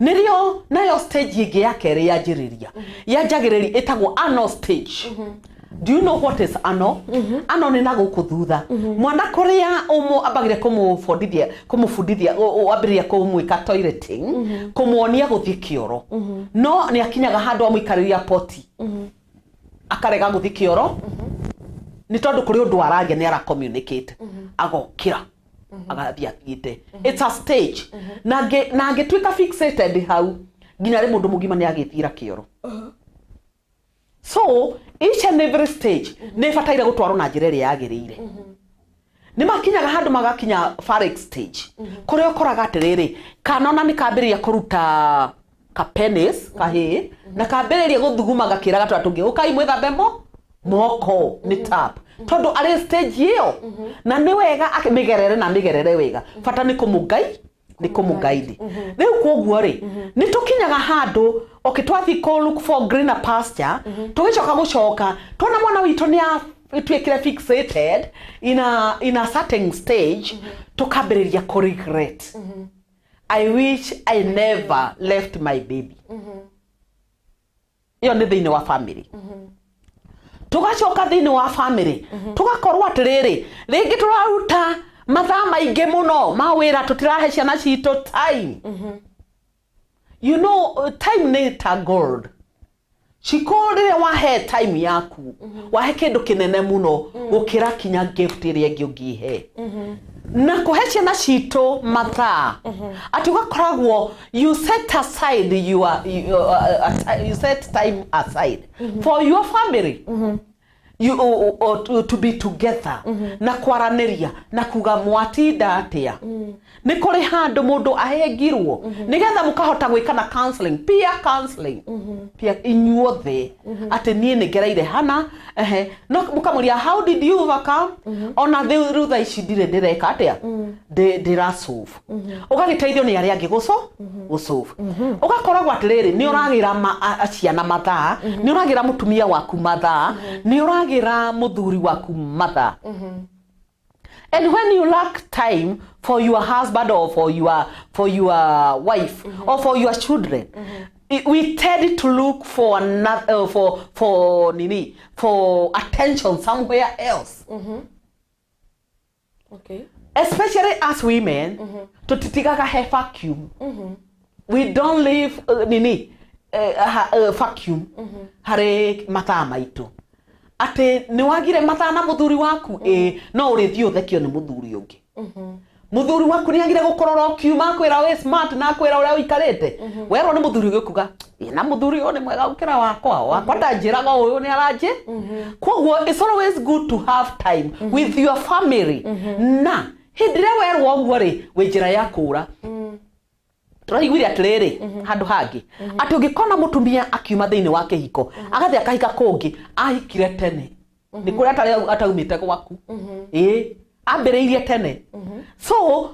nĩrĩo nayo stage ĩngĩ ya kerĩ yanjĩrĩria, yanjagĩrĩria, ĩtagwo anal stage. Do you know what is anal? Anal nĩ na gũkũ thutha. Mwana kũrĩa ũmũ ambagĩria kũmũbundithia, wambĩrĩria kũmwĩka toileting, kũmuonia gũthiĩ kĩoro, no nĩ akinyaga handũ amũikarĩria poti akarega gũthiĩ kĩoro, nĩ tondũ kũrĩ ũndũ aragia, nĩ ara communicate, agokĩra agathiĩ athiĩte. It's a stage. Na angĩtuĩka fixated hau nginya rĩ, mũndũ mũgima nĩ agĩthiĩra kĩoro. So each and every stage nĩ ĩbataire gũtwarwo na njĩra ĩrĩa yagĩrĩire. Nĩ makinyaga handũ magakinya phallic stage, kũrĩa ũkoraga atĩrĩrĩ, kana ona nĩ kambĩrĩria kũruta ka penis kahĩĩ, na kambĩrĩria gũthuguma gakĩraga tũrĩa tũngĩ, ũkai mwĩthambe mo Moko nĩ tap tondũ arĩ stage ĩyo na nĩ wega mĩgerere na mĩgerere wega, bata nĩ kũmũngai, nĩ kũmũguide. Rĩu koguo rĩ, nĩ tũkinyaga handũ, okay, twathiĩ kũ look for greener pasture, tũgĩcoka gũcoka tuona mwana witũ nĩ atuĩkire fixated in a certain stage, tũkambĩrĩria kũ regret, "I wish I never left my baby." Ĩyo nĩ thĩinĩ wa family. Tũgacoka thĩinĩ wa family tũgakorwo atĩrĩrĩ, rĩngĩ tũraruta mathaa maingĩ mũno ma wĩra, tũtirahe ciana citũ time. Time nĩ ta gold. Ciko rĩrĩa wahe time yaku, wahe kĩndũ kĩnene mũno gũkĩra kinya gift ĩrĩa ĩngĩ ũngĩhe. Na kũhe ciana citũ mathaa, atĩ ũgakoragwo you set aside your, you, you set time aside for your family, you, to be together na kwaranĩria na kuga mwatinda atĩa. Nĩ kũrĩ handũ mũndũ ahengirwo nĩgetha mũkahota gwĩka na counseling, peer counseling, peer inyuothe, atĩ niĩ nĩ ngereire hana, ehe, no mũkamũria, "How did you overcome?" Ona rĩu thaa ici ndirĩ ndĩreka atĩa, ndĩrasolve. Ũgagĩteithio nĩ arĩa angĩ gũsolve. Ũgakoragwo atĩrĩrĩ, nĩ ũragĩra ciana mathaa, nĩ ũragĩra mũtumia waku mathaa, nĩ ũragĩra mũthuri waku mathaa. And when you lack time for your husband or for your wife or for your children, we tend to look for another, for nini, for attention somewhere else. Especially as women, tutitigaga he vacuum. We don't leave nini, vacuum harĩ mathaa maitũ, atĩ nĩ wagire mathaa na mũthuri waku, ĩ no ũrĩthiĩ ũthekio nĩ mũthuri ũngĩ. Mũthuri waku nĩ agire gũkũrora ũkiuma, akwĩra wĩ smart na akwĩra ũrĩa ũikarĩte werwo nĩ mũthuri ũngĩ, kuga ĩ na mũthuri ũyũ nĩ mwega gũkĩra wakwa, wakwa ndanjĩraga ũyũ nĩ aranjĩ. Koguo it's always good to have time with your family. Na hĩndĩ ĩrĩa werwo ũguo rĩ, wĩ njĩra ya kũra. Tũraiguire atĩrĩrĩ, handũ hangĩ atĩ ũngĩkona mũtumia akiuma thĩinĩ wa kĩhiko agathiĩ akahika kũngĩ, ahikire tene, nĩ kũrĩa atarĩ ataumĩte gwaku, ĩ ambĩrĩirie tene. So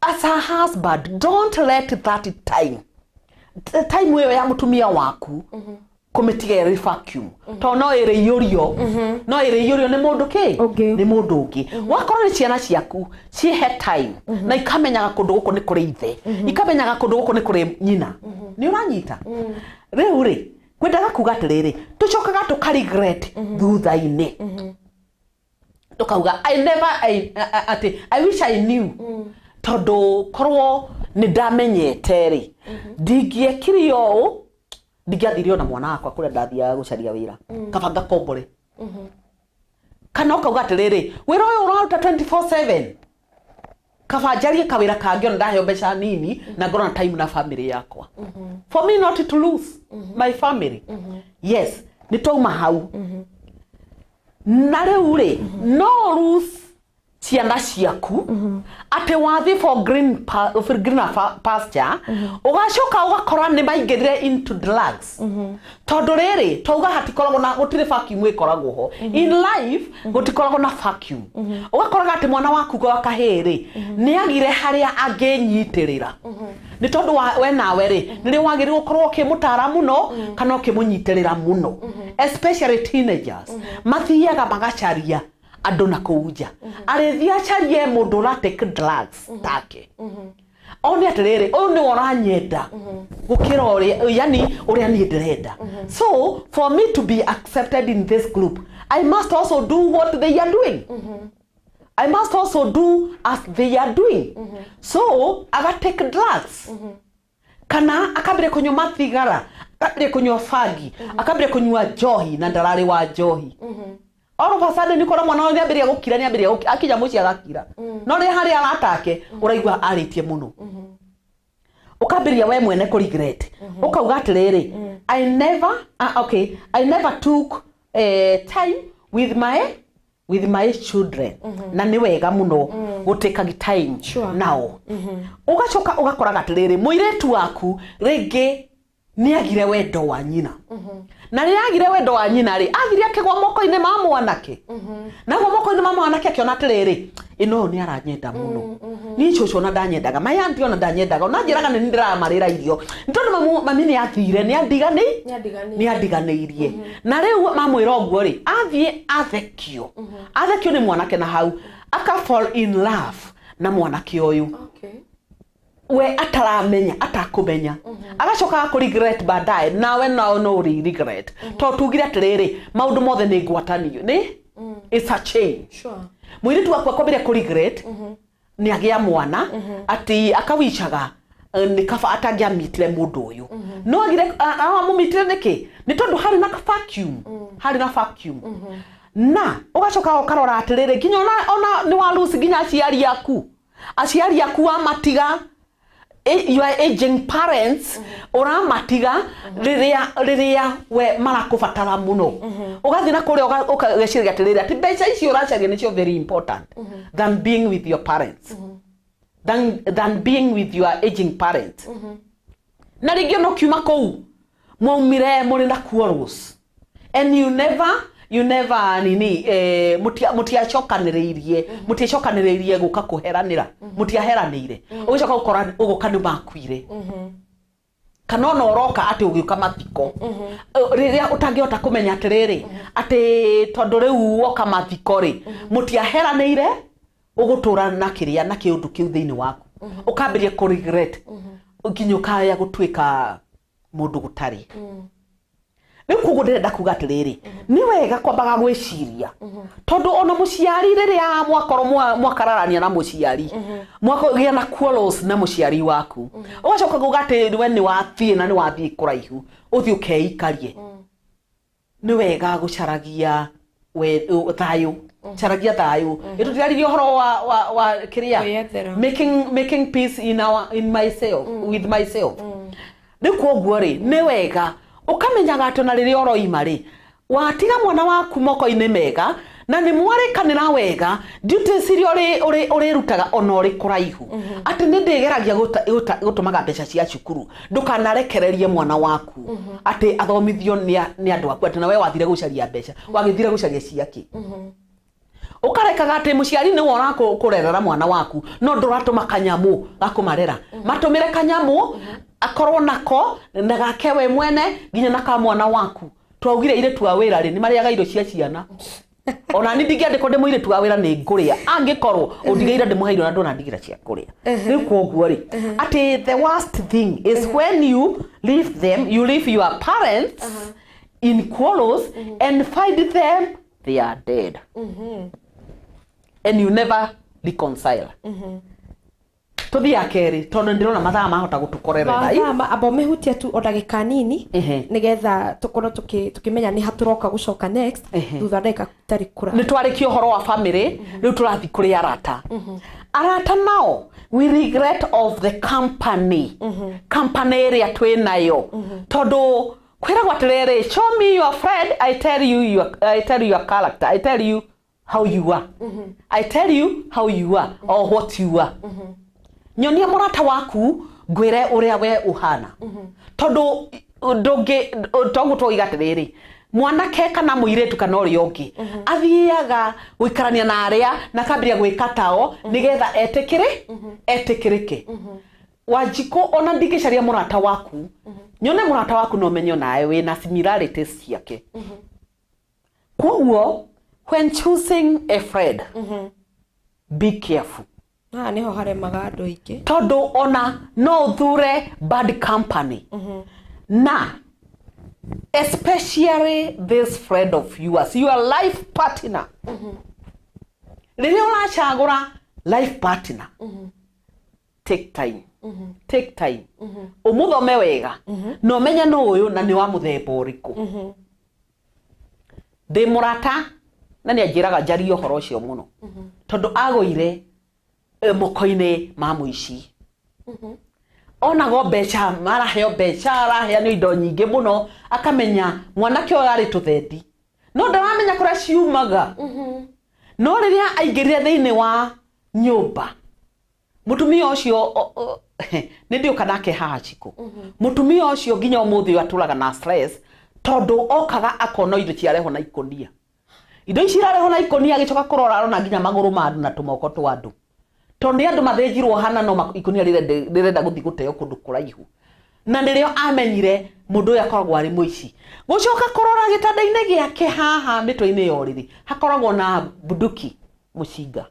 as a husband, don't let that time, time ĩyo ya mũtumia waku kũmĩtiga ĩrĩ vacuum, tondũ no ĩrĩiyũrio, no ĩrĩiyũrio nĩ mũndũ kĩ Ũngĩ. Nĩ mũndũ ũngĩ. Wakorwo nĩ ciana ciaku, cihe time na ikamenyaga kũndũ gũkũ nĩ kũrĩ ithe, ikamenyaga kũndũ gũkũ nĩ kũrĩ nyina. Nĩ ũranyita? Rĩu rĩ, kwendaga kuga atĩrĩrĩ, tũcokaga tũka regret thutha-inĩ, tukauga, "I never atĩ I wish I knew, tondũ korwo nĩ ndamenyete rĩ, ndingĩekire ũũ, ndingĩathire ona mwana wakwa kũrĩa ndathiaga gũcaria wĩra, kaba ngakombore." Kana ũkauga atĩrĩrĩ, "Wĩra ũyũ ũraruta 24/7, kaba njarie kawĩra kangĩ ona ndaheo mbeca nini na ngorwo na time na family yakwa, for me not to lose my family." Yes, nĩ twauma hau. Na rĩu rĩ, no lose ciana ciaku atĩ wathiĩ for greener pasture, ũgacoka ũgakora nĩ maingĩrire into drugs, tondũ rĩrĩ twauga hatikoragwo na, gũtirĩ vacuum ĩkoragwo ho in life, gũtikoragwo na vacuum. Ũgakoraga atĩ mwana waku wa kahĩĩ rĩ, nĩ agire harĩa angĩnyitĩrĩra, nĩ tondũ we nawe rĩ, nĩrĩo wagĩrĩirwo gũkorwo ũkĩmũtara mũno kana ũkĩmũnyitĩrĩra mũno. Especially teenagers, mathiaga magacaria andũ na kũu nja, arĩthiĩ acarie mũndũ ũra take drugs take, one atĩrĩrĩ, ũyũ nĩwe ũranyenda gũkĩra ũrĩa, yani ũrĩa niĩ ndĩrenda. So for me to be accepted in this group, I must also do what they are doing, I must also do as they are doing. So aga take drugs kana akambĩrĩria kũnyua mathigara, akambĩrĩria kũnyua bangi, akambĩrĩria kũnyua njohi na ndararĩ wa njohi. All of a sudden nĩ mwana ũyũ nĩambĩrĩria gũkira, nĩambĩrĩria gũkira, akinya mũciĩ agakira, no rĩrĩa harĩa aratake ũraigua arĩtie mũno, ũkambĩrĩria we mwene kũ regret, ũkauga atĩrĩrĩ, "I never, okay, I never took time with my children." Na nĩ wega mũno gũtĩkagi time nao. Ũgacoka ũgakoraga atĩrĩrĩ, mũirĩtu waku rĩngĩ Nĩ agire wendo wa nyina, na rĩrĩa agire wendo wa nyina rĩ, athire akĩgwa moko-inĩ ma mwanake. Nagwa moko-inĩ ma mwanake, akĩona atĩrĩrĩ, ĩno ũyũ nĩ aranyenda mũno. Niĩ cũcũ ona ndanyendaga, my auntie ona ndanyendaga, ona njĩraga nĩ ndĩramarĩra irio, nĩ tondũ mami nĩ athire, nĩ andigani Nĩandiganĩirie. Nĩ andiganĩirie. Na rĩu mamwĩra ũguo rĩ, athiĩ athekio nĩ mwanake, na hau aka fall in love na mwanake ũyũ. We ataramenya, atakũmenya, agacoka akũ regret baadaye. Nawe nao no ũrĩ regret, tondũ tugire atĩrĩrĩ, maũndũ mothe nĩ ngwatanio, nĩ it's a chain. Mũirĩtu waku akwambĩrĩria kũ regret nĩ agĩa mwana, atĩ akawicaga nĩ kaba atangĩamitire mũndũ ũyũ. No agire amũmitire nĩkĩ? Nĩ tondũ harĩ na vacuum, harĩ na vacuum. Na ũgacoka ũkarora atĩrĩrĩ, nginya ona nĩ wa lose nginya aciari aku, aciari aku wamatiga, your aging parents ũramatiga rĩrĩa we marakũbatara mũno. Ũgathiĩ na kũrĩa ũgeciria atĩrĩrĩ, atĩ mbeca icio ũracaria nĩcio very important than being with your parents, than being with your aging parents. Na rĩngĩ ona ũkiuma kũu mwaumire mũrĩ na quarrels and you never nini, mũtiacokanĩrĩirie gũka kũheranĩra, mũtiaheranĩire. Ũgĩcoka gũkora ũgũka nĩ makuire, kana ona ũroka atĩ ũgĩũka mathiko rĩrĩa ũtangĩhota kũmenya atĩrĩrĩ, atĩ tondũ rĩu woka mathiko rĩ, mũtiaheranĩire, ũgũtũra na kĩrĩa na kĩũndũ kĩu thĩinĩ waku, ũkambĩrĩria kũ regret nginya ũkaya gũtuĩka mũndũ gũtarĩ. Rĩu koguo ndĩrenda kuga atĩrĩrĩ, nĩ wega kwambaga gwĩciria, tondũ ona mũciari rĩrĩa mwakorwo mwakararania na mũciari, mwakagĩa na quarrels na mũciari waku, ũgacoka kuga atĩ we nĩ wathiĩ na nĩ wathiĩ kũraihu, ũthiĩ ũkeikarie, nĩ wega gũcaragia thayũ, caragia thayũ. Ĩtũtiraririe ũhoro wa kĩrĩa Kwĩyethera. Making peace in our in myself, with myself. Rĩu koguo rĩ, nĩ wega ũkamenyaga atĩ ona rĩrĩa ũroima rĩ, watiga mwana waku moko-inĩ mega na nĩ mwarĩkanĩra wega duties iria ũrĩrutaga ona ũrĩ kũraihu, atĩ nĩ ndĩgeragia gũtũmaga mbeca cia cukuru. Ndũkanarekererie mwana waku atĩ athomithio nĩ andũ aku, atĩ nawe wathire gũcaria mbeca, wagĩthire gũcaria ciakĩ. Ũkarekaga atĩ mũciari nĩwe ũrakũrerera mwana waku, no ndũratũma kanyamũ gakũmarera. Matũmĩre kanyamũ akorwo nako na gake we mwene nginya na ka mwana waku. Twaugire airĩtu a wĩra rĩ, nĩ marĩaga irio cia ciana. Ona ni ndingĩandĩkwo ndĩ mũirĩtu wa wĩra, nĩ ngũrĩa angĩkorwo ũndigĩire ndĩmũhe irio na ndũnandigĩra cia kũrĩa. Rĩu koguo rĩ, atĩ the worst thing is when you leave them, you leave your parents in quarrels and find them they are dead and you never reconcile. Tũthiĩ ya kerĩ, tondũ ndĩrona mathaa mahota gũtũkorerera. Mathaa amba ũmĩhutie tu o ndagĩka nini, nĩgetha tũkorwo tũkĩmenya nĩ ha tũroka gũcoka next thutha wa ndagĩka itarĩ kũra. Nĩ twarĩkia ũhoro wa family, rĩu tũrathiĩ kũrĩ arata. Arata nao, we regret of the company ĩrĩa twĩ nayo, tondũ kwĩragwo atĩrĩrĩ, "Show me your friend, I tell you your character, I tell you how you are, I tell you how you are or what you are." Nyonia mũrata waku, ngwĩre ũrĩa we ũhana, tondũ ndũngĩ toguo twoiga atĩrĩrĩ, mwanake kana mũirĩtu kana ũrĩa ũngĩ athiaga gũikarania na arĩa na akambĩrĩria gwĩka tao nĩgetha etĩkĩrĩ etĩkĩrĩke. Wanjikũ, ona ndingĩcaria mũrata waku, nyone mũrata waku no menye onawe wĩna similarities ciake. Koguo when choosing a friend, be careful. Haha nĩho haremaga andũ aingĩ. Tondũ ona no ũthure bad company, na especially this friend of yours, your life partner. Rĩrĩa ũracagũra life partner, take time, take time, ũmũthome wega na ũmenye nũ ũyũ na nĩ wa mũthemba ũrĩkũ. Ndĩ mũrata na nĩ anjĩraga njarie ũhoro ũcio mũno, tondũ agũire moko-inĩ ma mũici. Onago mbeca maraheo, mbeca araheanio, indo nyingĩ mũno, akamenya mwanake ũyũ arĩ tũthendi, no ndaramenya kũrĩa ciumaga. No rĩrĩa aingĩrire thĩinĩ wa nyũmba, Mutumia ucio nĩ ndiũka nake haha Chiko. Mutumia ũcio nginya ũmũthĩ ũyũ atũraga na stress tondũ okaga akona indo ciarehwo na ikũnia. Indo ici irarehwo na ikũnia, agĩcoka kũrora arona nginya magũrũ ma andũ na tũmoko twa andũ, tondũ nĩ andũ mathĩnjirwo hana no ikũnia rĩrenda gũthiĩ gũteo kũndũ kũraihu. Na nĩrĩo amenyire mũndũ ũyũ akoragwo arĩ mũici. Gũcoka kũrora gĩtanda-inĩ gĩake haha mĩtwe-inĩ ya ũrĩrĩ hakoragwo na bunduki, mũcinga.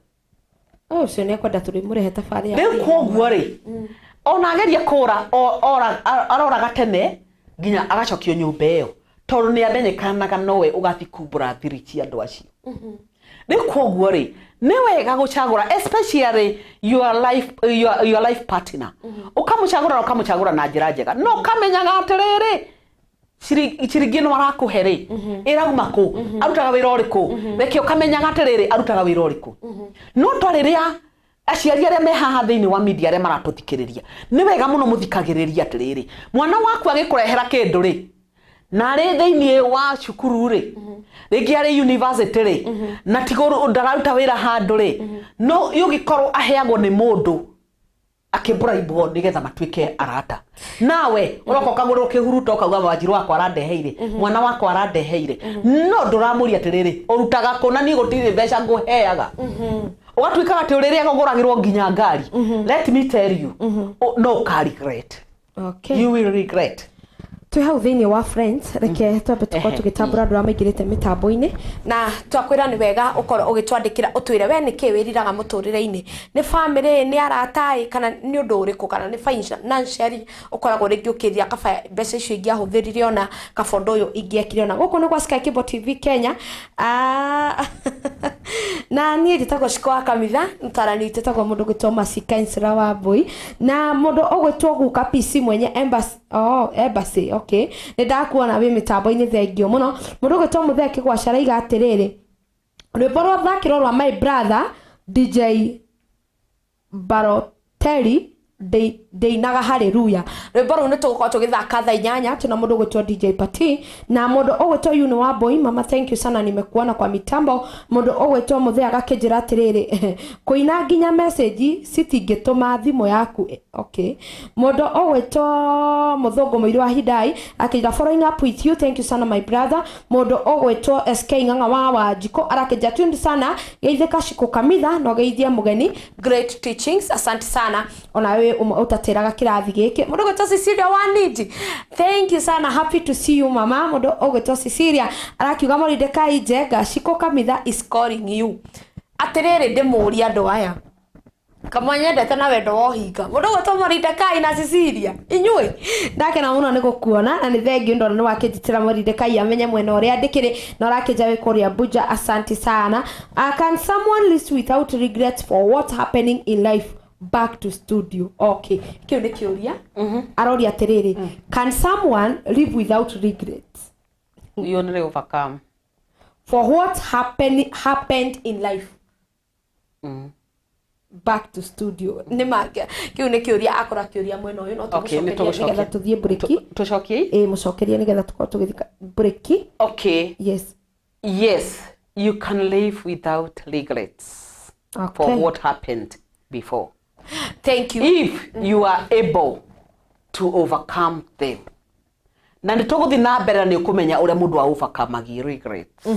Ũcio nĩ ekwenda tũrĩmũrehe tabarĩra. Rĩu koguo rĩ, ona ageria kũra aroraga tene nginya agacokio nyũmba ĩyo, tondũ nĩ amenyekanaga nowe ũgathiĩ kumbũra thiri cia andũ acio. Rĩu koguo rĩ, nĩ wega gũcagũra especially your life partner. Ũkamũcagũra na ũkamũcagũra na njĩra njega, no ũkamenyaga atĩrĩrĩ, ciringi ĩno arakũhe rĩ, ĩrauma kũ, arutaga wĩra ũrĩkũ. Reke ũkamenyaga atĩrĩrĩ, arutaga wĩra ũrĩkũ. No ta rĩrĩa aciari arĩa me haha thĩinĩ wa media arĩa maratũthikĩrĩria, nĩ wega mũno mũthikagĩrĩria atĩrĩrĩ, mwana waku agĩkũrehera kĩndũ rĩ, na arĩ thĩinĩ wa cukuru rĩ, rĩngĩ arĩ university rĩ, na tigo ndararuta wĩra handũ rĩ, no ũngĩkorwo aheagwo nĩ mũndũ akĩmbraibwo nĩgetha matuĩke arata, nawe ũroka ũkagũrĩrwo kĩhuruto, ũkauga Wanjiru wakwa arandeheire, mwana wakwa arandeheire, no ndũramũria atĩrĩrĩ, ũrutaga kũ, na niĩ gũtirĩ mbeca ngũheaga. Ũgatuĩka atĩ ũrĩrĩa ũgũragĩrwo nginya ngari. Let me tell you, no ũka regret. You will regret. Twĩ hau thĩinĩ wa Friends, reke twambe tũkorwo tũgĩtambũra andũ arĩa maingĩrĩte mĩtambo-inĩ, na twakwĩra nĩ wega ũkorwo ũgĩtwandĩkĩra ũtwĩre we nĩkĩ wĩriraga mũtũrĩre-inĩ, nĩ famĩlĩ, nĩ arata ĩ, kana nĩ ũndũ ũrĩkũ, kana nĩ financially ũkoragwo rĩngĩ ũkĩrira kaba mbeca icio ingĩahũthĩrire ona kaba ũndũ ũyũ ingĩekire ona. Gũkũ nĩ gwa Sky Cable TV Kenya. Ah, na niĩ njĩtagwo Ciko wa Kamitha, mũtarani witũ etagwo mũndũ ũgwĩtwo Mercy Kansela wa Mbui, na mũndũ ũgwĩtwo Guka PC mwenye embassy. Oh, embassy, okay, nĩ ndakuona wĩ mĩtambo-inĩ, thengio mũno. Mũndũ ũgwĩtwo Mũthee Kĩgwaca araiga atĩrĩrĩ, rwĩmbo rwathakĩrwo rwa my brother DJ Baroteri ndĩinaga haleluya. Rwĩmbo rũu nĩ tũgũkorwo tũgĩthaka thaa 8 tuna mũndũ ũgwĩtwo DJ Pati na mũndũ ũgwĩtwo Yuni wa Boy. Mama, thank you sana, nimekuona kwa mitambo. Mũndũ ũgwĩtwo Mũthee agakĩnjĩra atĩrĩrĩ, kũina nginya message citingĩtũma thimũ yaku. Okay, mũndũ ũgwĩtwo Mũthũngũ Mũirũ wa Hidai akĩnjĩra, "Following up with you, thank you sana, my brother." Mũndũ ũgwĩtwo SK Ng'ang'a wa Wanjikũ arakĩnjĩra, "Tuned sana, geithĩka Shiko Kamitha no geithie mũgeni, great teachings." Asante sana, ona we ũmwe ũtatĩraga kĩrathi gĩkĩ. Mũndũ ũgwĩtwo Cecilia Waniji, thank you sana, happy to see you, mama. Mũndũ ũgwĩtwo Cecilia arakiuga, "Moridekai Njenga, Shiko Kamitha is calling you." Atĩrĩrĩ, ndĩmũrie andũ aya kamwe nyendete na wendo wa ũhinga, mũndũ ũgwĩtwo Moridekai na Cecilia, inyuĩ ndakena mũno nĩ gũkuona na nĩ thengio ndona nĩ wakĩnjĩtĩra Moridekai amenye mwena ũrĩa ndĩkĩrĩ na ũrakĩnja wĩ kũrĩa Abuja. Asante sana. Can someone live without regrets for what happening in life? Back to studio. Okay, kĩu nĩ kĩũria aroria atĩrĩrĩ, can someone live without regrets You only overcome. for what happened in life? Back to studio. Nĩ ma kĩu nĩ kĩũria akorwo akĩũria mwena ũyũ, no Okay, nĩ tũmũcokerie tũgũcokia. nĩgetha tũthiĩ breki. Tũcokie? Ĩ, mũcokerie nĩgetha tũkorwo tũgĩthiĩ breki. Yes. Yes, you can live without regrets for what happened before. Thank you. If you are able to overcome them. Na nĩ tũgũthiĩ na mbere na nĩ ũkũmenya ũrĩa mũndũ a overcome regrets.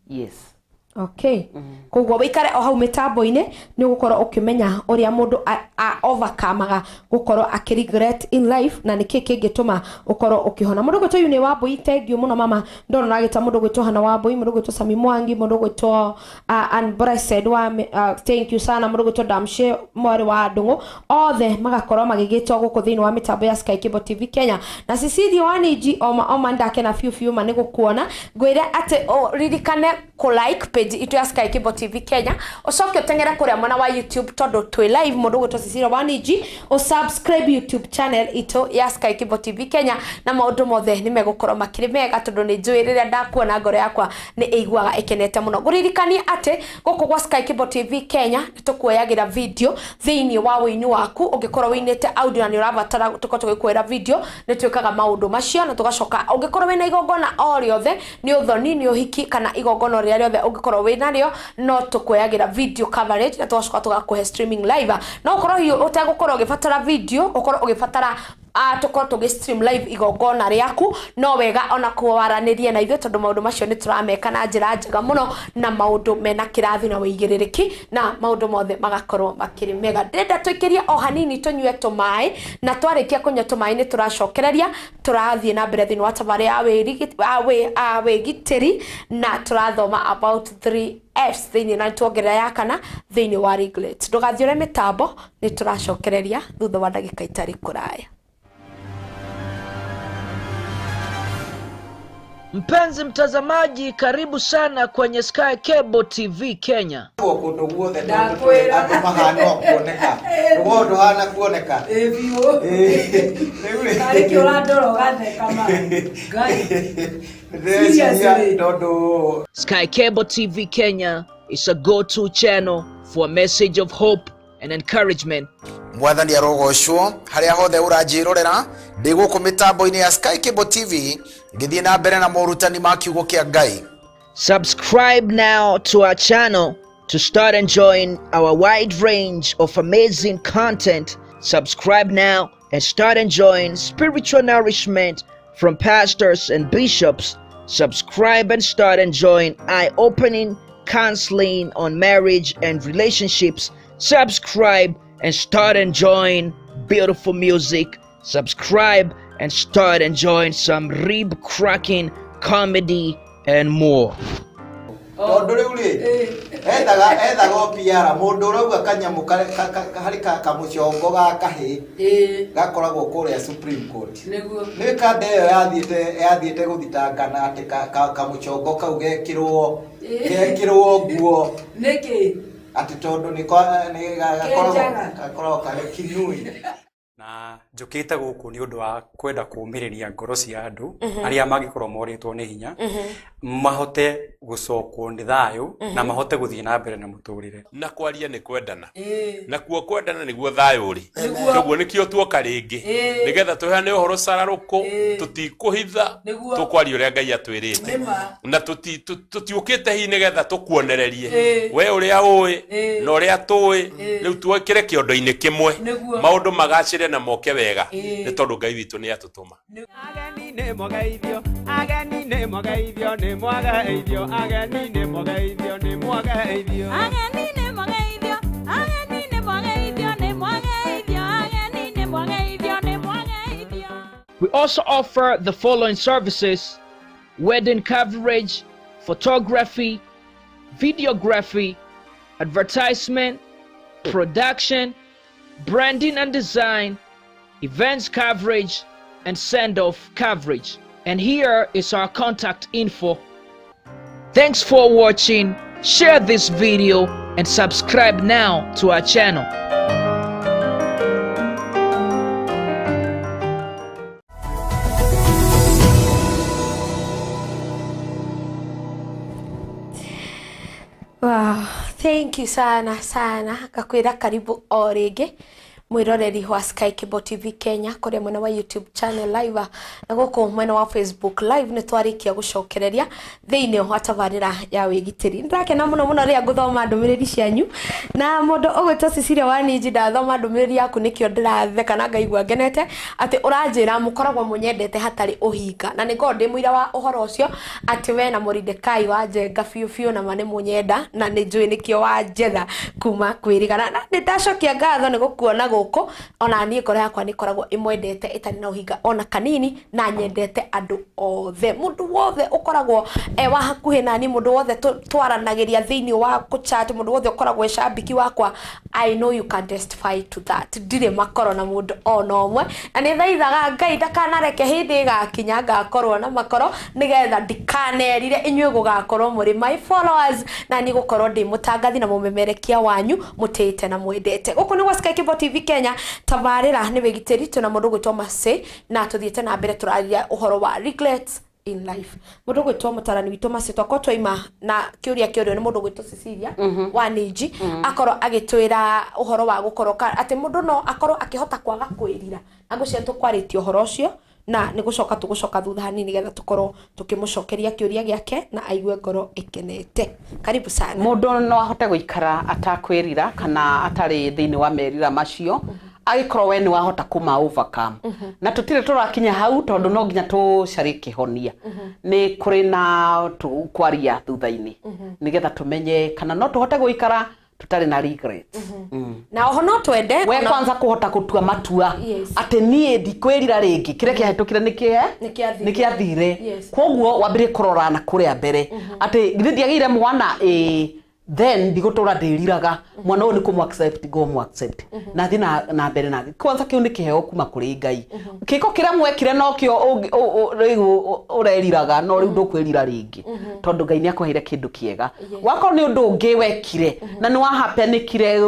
Yes. Okay, koguo wĩikare o hau mĩtambo-inĩ, nĩ ũgũkorwo ũkĩmenya ũrĩa mũndũ overcome-aga gũkorwo akĩ in life na nĩkĩ kĩngĩtũma ũkorwo ũkĩhona. Mũndũ ũgwĩtwo Yune wa Mbui, thank you mũno, mama. Ndona ũragĩta mũndũ ũgwĩtwo Hana wa Mbui, mũndũ ũgwĩtwo Sami Mwangi, mũndũ ũgwĩtwo Unblessed wa thank you sana, mũndũ ũgwĩtwo Damshe mwarĩ wa Ndũng'ũ, othe magakorwo magĩgĩtwo gũkũ thĩinĩ wa mĩtambo ya Sky Cable TV Kenya. Na Cecilia Waniji, oma oma, ndakena biũ biũ ma nĩ gũkuona. Ngwĩre atĩ ũririkane kũ like page itũ ya Sky Cable TV Kenya, ũcoke ũteng'ere kũrĩa mwena wa YouTube tondũ twĩ live. Mũndũ ũgwĩtwo Cecilia Waniji, ũsubscribe YouTube channel itũ ya Sky Cable TV Kenya na maũndũ mothe nĩ megũkorwo makĩrĩ mega, tondũ nĩ njũĩ rĩrĩa ndakuona ngoro yakwa nĩ ĩiguaga ĩkenete mũno. Ngũririkanie atĩ gũkũ gwa Sky Cable TV Kenya nĩ tũkuoyagĩra video thĩinĩ wa wĩini waku. Ũngĩkorwo wĩinĩte audio na nĩ ũrabatara tũkorwo tũgĩkuoera video, nĩ twĩkaga maũndũ macio. Na tũgacoka, ũngĩkorwo wĩna igongona o rĩothe, nĩ ũthoni, nĩ ũhiki, kana igongona rĩrĩa rĩothe ũngĩkorwo ũngĩkorwo wĩ narĩo no tũkuoyagĩra video coverage na tũgacoka tũgakũhe streaming live. No ũkorwo hihi ũtegũkorwo ũgĩbatara video, ũkorwo ũgĩbatara tũkorwo tũgĩ stream live igongona rĩaku, no wega ona kwaranĩria na ithuĩ tondũ maũndũ macio nĩ tũrameka na njĩra njega mũno na maũndũ mena kĩrathi na wĩigĩrĩrĩki na maũndũ mothe magakorwo makĩrĩ mega. Ndĩrenda tũikĩrie o hanini tũnyue tũmaĩ, na twarĩkia kũnyua tũmaĩ nĩ tũracokereria tũrathiĩ na mbere thĩinĩ wa tabarĩra ya wĩgitĩri na tũrathoma about 3 Fs thĩinĩ na tuongerera ya kana thĩinĩ wa regret. Ndũgathiũre mĩtambo, nĩ tũracokereria thutha wa ndagĩka itarĩ kũraya. Mpenzi mtazamaji, karibu sana kwenye Sky Cable TV Kenya. Kundu guothe andu mahana kuoneka ruo nduhana kuoneka Sky Cable TV Kenya is a go-to channel for a message of hope and encouragement. Mwathani arogocwo haria hothe uranjirorera ndi guku mitambo-ini ya Sky Cable TV ngithie na mbere na morutani ma kiugo kia Ngai. Subscribe now to our channel to start enjoying our wide range of amazing content. Subscribe now and start enjoying spiritual nourishment from pastors and bishops. Subscribe and start enjoying eye-opening counseling on marriage and relationships. Subscribe and start enjoying beautiful music. Subscribe and start enjoying some rib-cracking comedy and more. Tondu riu ri ethaga opiara mundu urauga kanyamu hari kamucongo ga kahi gakoragwo kuria Supreme Court ni kande iyo yathiite guthitangana ati kamucongo kau gekirwo nguo niki ati tondu ni gakoragwo kari kinui. Na njũkĩte gũkũ nĩ ũndũ wa kwenda kũũmĩrĩria ngoro cia andũ arĩa mangĩkorwo morĩtwo nĩ hinya, mahote gũcokwo nĩ thayũ na mahote gũthiĩ na mbere na mũtũrĩre. Na kwaria nĩ kwendana, na kuo kwendana nĩguo thayũ ũrĩ. Koguo nĩkĩo tuoka rĩngĩ nĩgetha tũheane ũhoro cararũkũ, tũtikũhitha, tũkwaria ũrĩa Ngai atwĩrĩte, na tũtiũkĩte hihi nĩgetha tũkuonererie we ũrĩa ũĩ na ũrĩa tũĩ. Rĩu tuokĩre kĩondo-inĩ kĩmwe maũndũ magacĩre na moke wega nĩ tondũ Ngai witũ nĩ atũtũma. Ageni nĩ mwageithio, ageni nĩ mwageithio, nĩ mwageithio, ageni nĩ mwageithio, nĩ mwageithio. Ageni nĩ mwageithio, ageni nĩ mwageithio, nĩ mwageithio, ageni nĩ mwageithio, nĩ mwageithio. We also offer the following services: wedding coverage, photography, videography, advertisement, production, branding and design, events coverage, and send-off coverage. And here is our contact info. Thanks for watching. Share this video and subscribe now to our channel. Wow, thank you sana sana. Ngakwira karibu o rĩngĩ mwiroreri wa Sky Cable TV Kenya kuria mwena wa YouTube channel live na guku mwena wa Facebook live ni twarikia gucokereria thiini wa tabarira ya wigitiri. Ndakena muno muno ria nguthoma ndumiriri cianyu na mundu ugwitwo Cecilia Waniji ndathoma ndumiriri yaku nikio ndiratheka na ngaigua ngenete ati uranjira mukoragwo munyendete hatari uhinga na ningorwo ndi muira wa uhoro ucio ati we na Moridekai wa njenga biu biu na mane munyenda na ni njui nikio wanjetha kuma kwirigana na nindacokia ngatho ni gukuona guku ona nie ngoro yakwa ni koragwo imwendete itari na uhinga ona kanini na nyendete andu othe mundu wothe ukoragwo wa hakuhi nani mundu wothe twaranagiria thiini wa kuchat mundu wothe ukoragwo shabiki wakwa. I know you can testify to that. Ndire makoro na mundu ona umwe na ni thaithaga Ngai ndakanareke hindi igakinya ngakorwo na makoro nigetha ndikanerire inyuĩ gugakorwo muri my followers na ni gukorwo ndi mutangathi na mumemerekia wanyu mutite na mwendete. Guku ni gwa Sky Cable TV Kenya tabarira ni wigitiri tuna mundu gwitwo Mercy na tuthiete na mbere turaria uhoro wa regrets in life. Mundu gwitwo mutarani witũ Mercy twakwa twaima na kiuria kiurio ni mundu gwitwo Cecilia wa Niji akorwo agitwira uhoro wa gukorwo ati mundu no akorwo akihota kwaga kwirira na ngucia tukwaritie uhoro ucio Na nĩ gũcoka tũgũcoka thutha hanini nĩgetha tũkorwo tũkĩmũcokeria kĩũria gĩake na aigue ngoro ĩkenete. Karibu sana. Mũndũ no ahote gũikara atakwĩrira kana atarĩ thĩinĩ wa merira macio agĩkorwo we nĩ wahota kũma overcome. Na tũtirĩ tũrakinya hau tondũ no nginya tũcarie kĩhonia. Nĩ kũrĩ na kwaria thutha-inĩ nĩgetha tũmenye kana no tũhote gũikara tũtarĩ na regrets. Na oho no twende we kwanza kũhota gũtua matua atĩ niĩ ndikwĩrira rĩngĩ, kĩrĩa kĩahĩtũkire nĩ kĩathire. Koguo wambĩrĩrie kũrora na kũrĩa mbere atĩ githĩ ndiagĩire mwana, ĩĩ, then ndigũtũra ndĩriraga mwana ũyũ, nĩ kũmũ accept, ngũmũ accept na thiĩ na mbere. Na kwanza kĩu nĩ kĩheo kuma kũrĩ Ngai. Kĩko kĩrĩa mwekire nokĩo rĩu ũreriraga, no rĩu ndũkwĩrira rĩngĩ tondũ Ngai nĩ akũheire kĩndũ kĩega. Wakorwo nĩ ũndũ ũngĩ wekire na nĩ wahapenĩkire,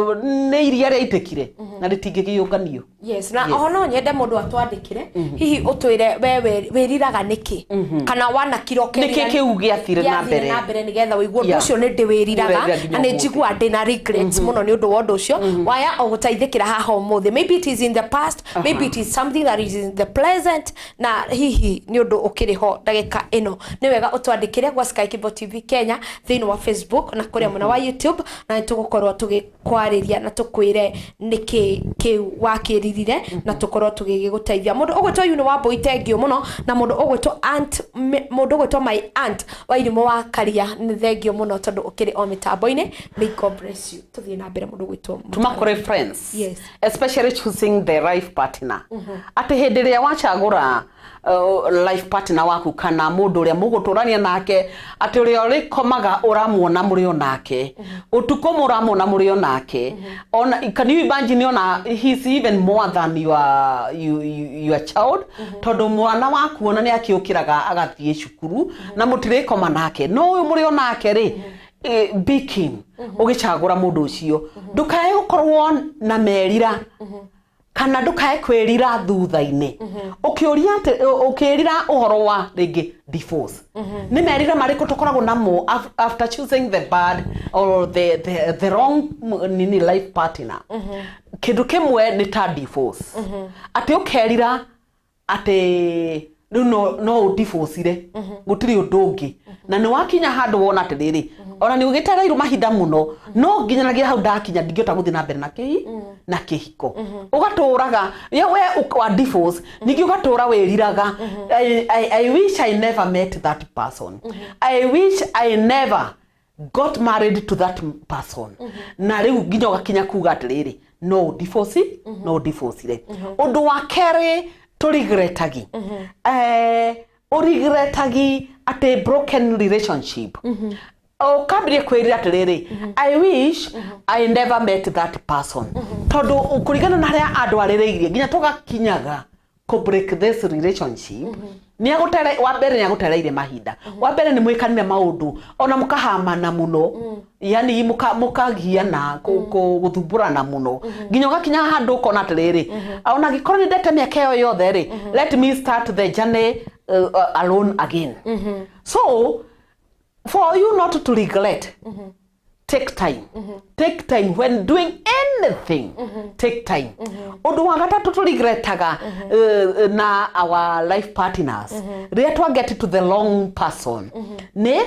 nĩ iria rĩaitĩkire na rĩtingĩkĩũnganio. Yes, na oho no nyende mũndũ atwandĩkĩre, hihi ũtwĩre we wĩriraga nĩkĩ kana wanakira ũkerira Nĩkĩ kĩu gĩathire na mbere? Na mbere nĩgetha ũigue ũndũ ũcio nĩ ndĩwĩriraga Ũrerira na nĩ nginya. Njiguaga ndĩna regrets mũno nĩ ũndũ wa ũndũ ũcio waya o gũteithĩkĩra haha ũmũthĩ. Maybe it is in the past, maybe it is something that is in the present, na hihi nĩ ũndũ ũkĩrĩ ho ndagĩka ĩno. Nĩ wega ũtwandĩkĩre gwa Sky Cable TV Kenya thĩinĩ wa Facebook na kũrĩa mwena wa YouTube, na nĩ tũgũkorwo tũgĩkwarĩria na tũkwĩre nĩkĩ kĩu wakĩririre na tũkorwo tũgĩgĩgũteithia. Mũndũ ũgwĩtwo Yuni wa Mbũi, thank you mũno. Na mũndũ ũgwĩtwo aunt, mũndũ ũgwĩtwo my aunt wa irimũ wa Karia, nĩ thank you mũno tondũ ũkĩrĩ o mĩtambo-inĩ. May God bless you. Tũthiĩ na mbere, mũndũ ũgwĩtwo Tuma kũrĩ friends, especially choosing the life partner, atĩ hĩndĩ ĩrĩa wacagũra life partner waku kana mũndũ ũrĩa mũgũtũrania nake, atĩ ũrĩa ũrĩkomaga ũramuona mũrĩ o nake, ũtukũ mũramuona mũrĩ o nake, ona can you imagine, ona he's even more than your child, tondũ mwana waku ona nĩ akĩũkĩraga agathiĩ cukuru na mũtirĩkoma nake, no ũyũ mũrĩ o nake rĩ, be keen ũgĩcagũra mũndũ ũcio, ndũkae gũkorwo na merira kana ndũkae kwĩrira thutha-inĩ ũkĩũria atĩ ũkĩrira ũhoro wa rĩngĩ divorce. Nĩ merira marĩkũ tũkoragwo namo after choosing the bad or the wrong nini life partner? Kĩndũ kĩmwe nĩ ta divorce, atĩ ũkerira atĩ rĩu no ũdivorcire, gũtirĩ ũndũ ũngĩ, na nĩ wakinya handũ wona atĩrĩrĩ, ona nĩ ũgĩtereirwo mahinda mũno, no nginyanagia hau ndakinya ndingĩhota gũthiĩ na mbere na kĩhi na kĩhiko. Ũgatũraga we wa divorce, ningĩ ũgatũra wĩriraga, I wish I never met that person, I wish I never got married to that person. Na rĩu nginya ũgakinya kuga atĩrĩrĩ, no divorce, no divorce. Ũndũ wa kerĩ tũregretagi, ũregretagi atĩ broken relationship, ũkambĩrĩria kwĩrira atĩrĩrĩ, I wish I never met that person, tondũ kũringana na harĩa andũ arĩrĩirie nginya tũgakinyaga kũ break this relationship, nĩ agũtere wa mbere nĩ agũtereire mahinda, wa mbere nĩ mwĩkanire maũndũ ona mũkahamana mũno, yani mũkagiana gũthumbũrana mũno nginya ũgakinya handũ ũkona atĩrĩrĩ, ona angĩkorwo nĩ ndete mĩaka ĩyo yothe rĩ, let me start the journey alone again. So for you not to regret, take time, take time when doing anything, take time. Ũndũ wa gatatũ tũregretaga na our life partners rĩrĩa twa get to the wrong person nĩ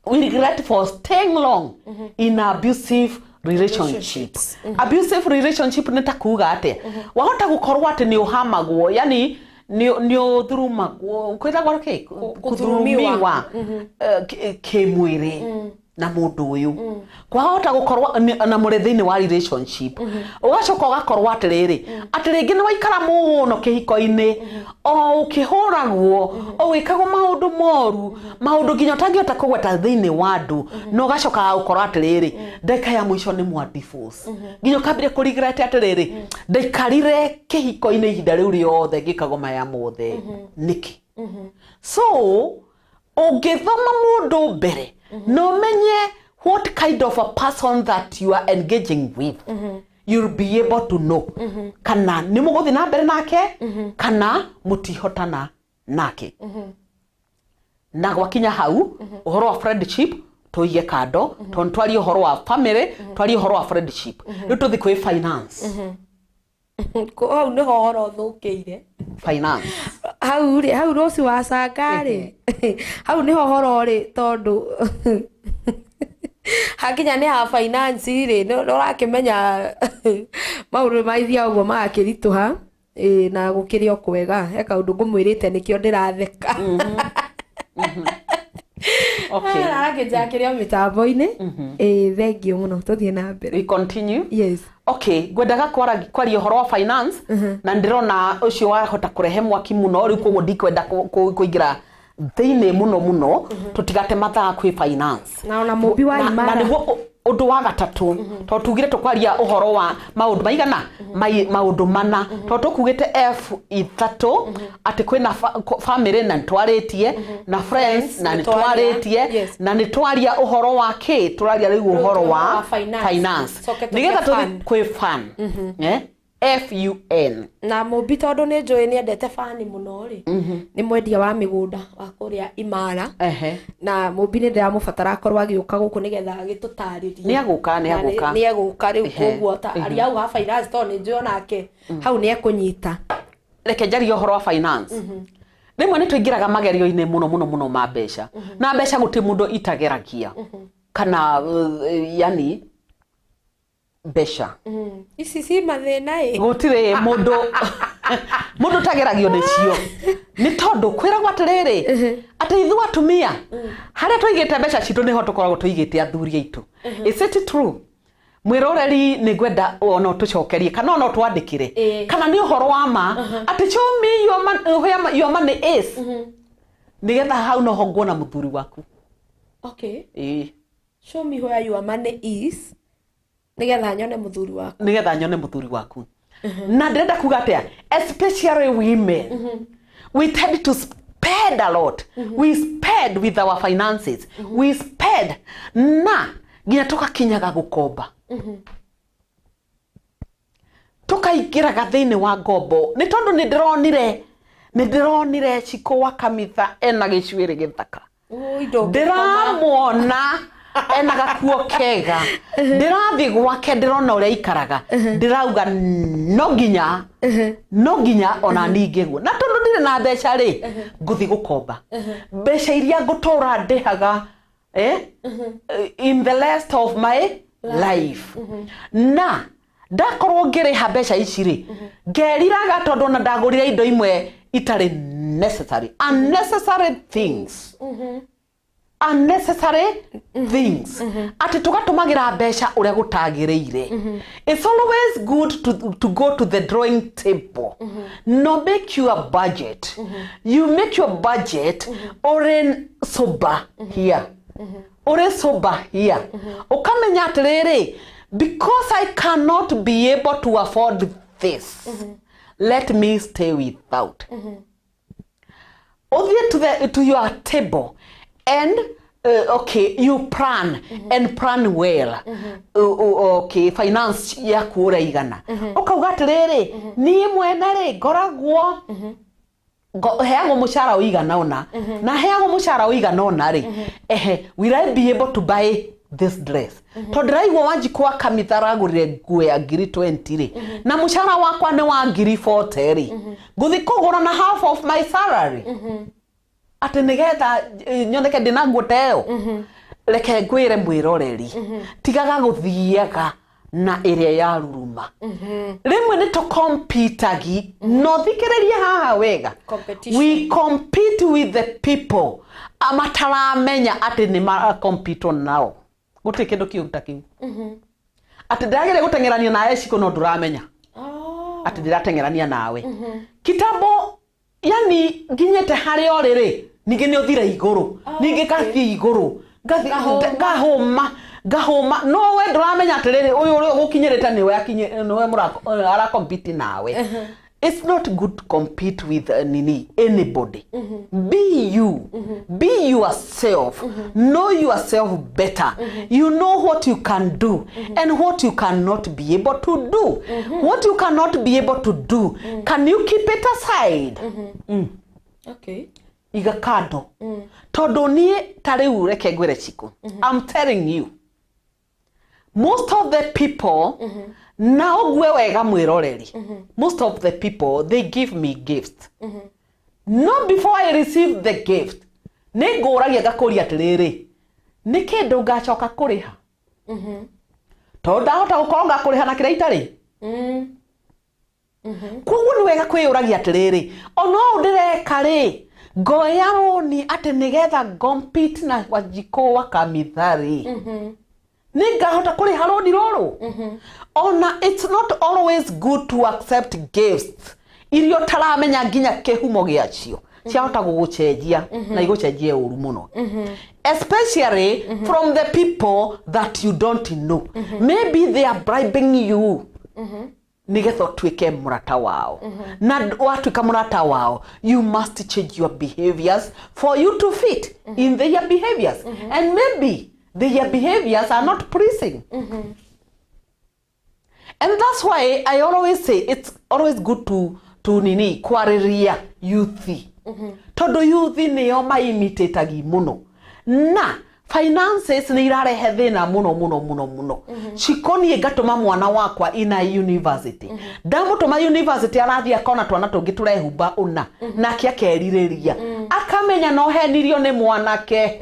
we regret for staying long in abusive relationship. Abusive relationship nĩ ta kuga atĩa? Wahota gũkorwo atĩ nĩ ũhamagwo, yani nĩ ũthurumagwo, kwĩtagwo kĩ? Kũthurumiwa. Kũthurumiwa kĩmwĩrĩ na mũndũ ũyũ. Kwahota gũkorwo na mũrĩ thĩinĩ wa relationship, ũgacoka ũgakorwo atĩrĩrĩ, atĩ rĩngĩ nĩ waikara mũno kĩhiko-inĩ o ũkĩhũragwo, o wĩkagwo maũndũ moru, maũndũ nginya ũtangĩhota kũgweta thĩinĩ wa andũ, na ũgacoka gũkorwo atĩrĩrĩ, ndagĩka ya mũico nĩ mwa divorce, nginya ũkambĩrĩria kũregret atĩrĩrĩ, ndaikarire kĩhiko-inĩ ihinda rĩu rĩothe ngĩkagwo maya mothe nĩkĩ? So ũngĩthoma mũndũ mbere na ũmenye what kind of a person that you are engaging with, you'll be able to know kana nĩ mũgũthiĩ na mbere nake kana mũtihotana nake. Na gwakinya hau, ũhoro wa friendship tũige kando, tondũ twarie ũhoro wa family, twarie ũhoro wa friendship, rĩu tũthiĩ kwĩ finance. Hau nĩho ũhoro ũthũkĩire. Finance. Hau rĩ, hau rũciũ wacanga rĩ, hau nĩho horo rĩ, tondũ hakinya nĩ ha finance rĩ, nĩ ũrakĩmenya maũndũ maithia ũguo magakĩritũha. Ĩĩ, na gũkĩrĩ o kwega, he kaũndũ ngũmwĩrĩte nĩkĩo ndĩratheka. Okay. Arakĩnjakĩria mĩtambo-inĩ. Ĩĩ, thengiũ mũno, tũthiĩ na mbere. We continue. Yes. Okay, ngwendaga kwaria ũhoro wa finance na ndĩrona ũcio wahota kũrehe mwaki mũno rĩu, koguo ndikwenda kũingĩra thĩinĩ mũno mũno, tũtigate mathaa kwĩ finance. Na ona mũmbi wa Na imara. nĩguo ũndũ wa gatatũ, tondũ tugire tũkwaria ũhoro wa maũndũ maigana, maũndũ mana, tondũ tũkugĩte F ithatũ, atĩ kwĩna family na nĩtwarĩtie, na friends na nĩ twaria. nĩtwarĩtie, Yes. na nĩtwaria ũhoro wa kĩ, tũraria rĩu ũhoro wa finance. finance. Coke tũke Nĩgetha tũthiĩ fun. kwĩ fun. Eh? FUN. Na mũmbi, tondũ nĩ njũĩ nĩ endete bani mũno rĩ, nĩ mwendia wa mĩgũnda wa kũrĩa Imara. Na mũmbi nĩ ndĩramũbatara akorwo agĩũka gũkũ nĩgetha agĩtũtarĩrie. Nĩ egũka, nĩ Na egũka. nĩ egũka rĩu. Koguo ta aria hau ha finance, tondũ nĩ njũĩ onake hau nĩ ekũnyita. Reke njarie ũhoro wa finance. Rĩmwe nĩ tũingĩraga magerio-inĩ mũno mũno mũno ma mbeca, na mbeca gũtirĩ mũndũ itageragia kana yani mbeca Ici ci mathĩna ĩ. Gũtirĩ mũndũ ũtageragio nĩcio, nĩ tondũ kwĩragwo atĩrĩrĩ, atĩ ithuĩ atumia harĩa tũigĩte mbeca citũ nĩho tũkoragwo tũigĩte athuri aitũ. Is it true? Mwĩroreri, nĩ ngwenda ona ũtũcokerie kana ona ũtwandĩkĩre kana nĩ ũhoro wa ma atĩ show me where your money is, nĩgetha hau noho nguona mũthuri waku. Okay. Ĩĩ. Show me where your money is nĩgetha nyone mũthuri waku. Nĩgetha nyone mũthuri waku. Na ndĩrenda kuga atĩa, especially women, we tend to spend a lot. We spend with our finances, we spend na nginya tũgakinyaga gũkomba, tũkaingĩraga thĩinĩ wa ngombo, nĩ tondũ nĩ ndĩronire Cikũ wa Kamitha ena gĩcuĩrĩ gĩthaka. Ui, ndũngĩkoma. Ndĩramuona ena gakuo kega, ndĩrathiĩ gwake, ndĩrona ũrĩa aikaraga, ndĩrauga no nginya ona ningĩguo, na tondũ ndirĩ na mbeca rĩ, ngũthiĩ gũkomba mbeca iria ngũtũra ndĩhaga in the rest of my life. Na ndakorwo ngĩrĩha mbeca ici rĩ, ngeriraga tondũ ona ndagũrire indo imwe itarĩ necessary, unnecessary things, unnecessary things, atĩ tũgatũmagĩra mbeca ũrĩa gũtagĩrĩire. It's always good to go to the drawing table, no make your budget. You make your budget ũrĩ sober here, ũrĩ sober here, ũkamenya atĩrĩrĩ, because I cannot be able to afford this, let me stay without. Ũthiĩ to your table and okay, you plan and plan well. Okay, finance yaku ũrĩa igana, ũkauga atĩrĩrĩ, niĩ mwene rĩ, ngoragwo heagwo mũcara ũigana ũna, na heagwo mũcara ũigana ũna rĩ, ehe, will I be able to buy this dress? Tondũ ndĩraigua Wanjikũ wa Kamitha aragũrire nguo ya ngiri 20 rĩ, na mũcara wakwa nĩ wa ngiri 40 rĩ, ngũthiĩ kũgũra na half of my salary atĩ nĩgetha nyoneke ndĩna nguo ta ĩyo. Reke ngwĩre mwĩroreri, tigaga gũthiaga na ĩrĩa ya ruruma. Rĩmwe nĩ tũkompitagi, no thikĩrĩrie haha wega. Competition. We compete with the people mataramenya atĩ nĩ marakompitwo nao. Gũtirĩ kĩndũ kĩũru ta kĩu, atĩ ndĩrageria gũteng'erania nawe Cikũ, no ndũramenya atĩ ndĩrateng'erania nawe. Kitambo yani nginyĩte harĩa ũrĩ rĩ, ningĩ nĩ ũthire igũrũ, ningĩ ngathiĩ igũrũ, Ngahũma. Ngahũma, ngahũma, no we ndũramenya atĩrĩrĩ, ũyũ ũrĩa ũgũkinyĩrĩte nĩwe nĩwe arakompete nawe. It's not good to compete with nini, anybody. Be you, be yourself, know yourself better. You know what you can do and what you cannot be able to do. What you cannot be able to do, can you keep it aside? Okay. Iga kando, tondũ niĩ ta rĩu, reke ngwĩre Cikũ, I'm telling you, most of the people, na ũgue wega mwĩroreri, most of the people, they give me gifts. No before I receive the gift, nĩ ngũragia ngakũria atĩrĩrĩ, nĩ kĩndũ ngacoka kũrĩha? Tondũ ndahota gũkorwo ngakũrĩha na kĩrĩa itarĩ. Koguo nĩ wega kwĩyũragia atĩrĩrĩ, ona ũũ ndĩreka rĩ, ngoya rũni atĩ nĩgetha ngompete na Wanjikũ wa Kamitha rĩ, nĩ ngahota kũrĩha rũni rũrũ? Ona it's not always good to accept gifts iria ũtaramenya nginya kĩhumo gĩacio. Ciahota gũgũcenjia na igũcenjie ũru mũno, especially from the people that you don't know. Maybe they are bribing you nigetha ũtuĩke mũrata wao, na watuĩka mũrata wao, you must change your behaviors for you to fit in their behaviors, and maybe their behaviors are not pleasing. And that's why I always say it's always good to nini, kwarĩria youth, tondũ youth nĩo maimitatagi mũno, na finances nĩ irarehe thĩna mũno mũno mũno mũno. Ciko niĩ ngatũma mwana wakwa ina university, ndamũtũma university, arathiĩ akona twana tũngĩ tũrehumba ũna, nake akerirĩria, akamenya no henirio nĩ mwanake.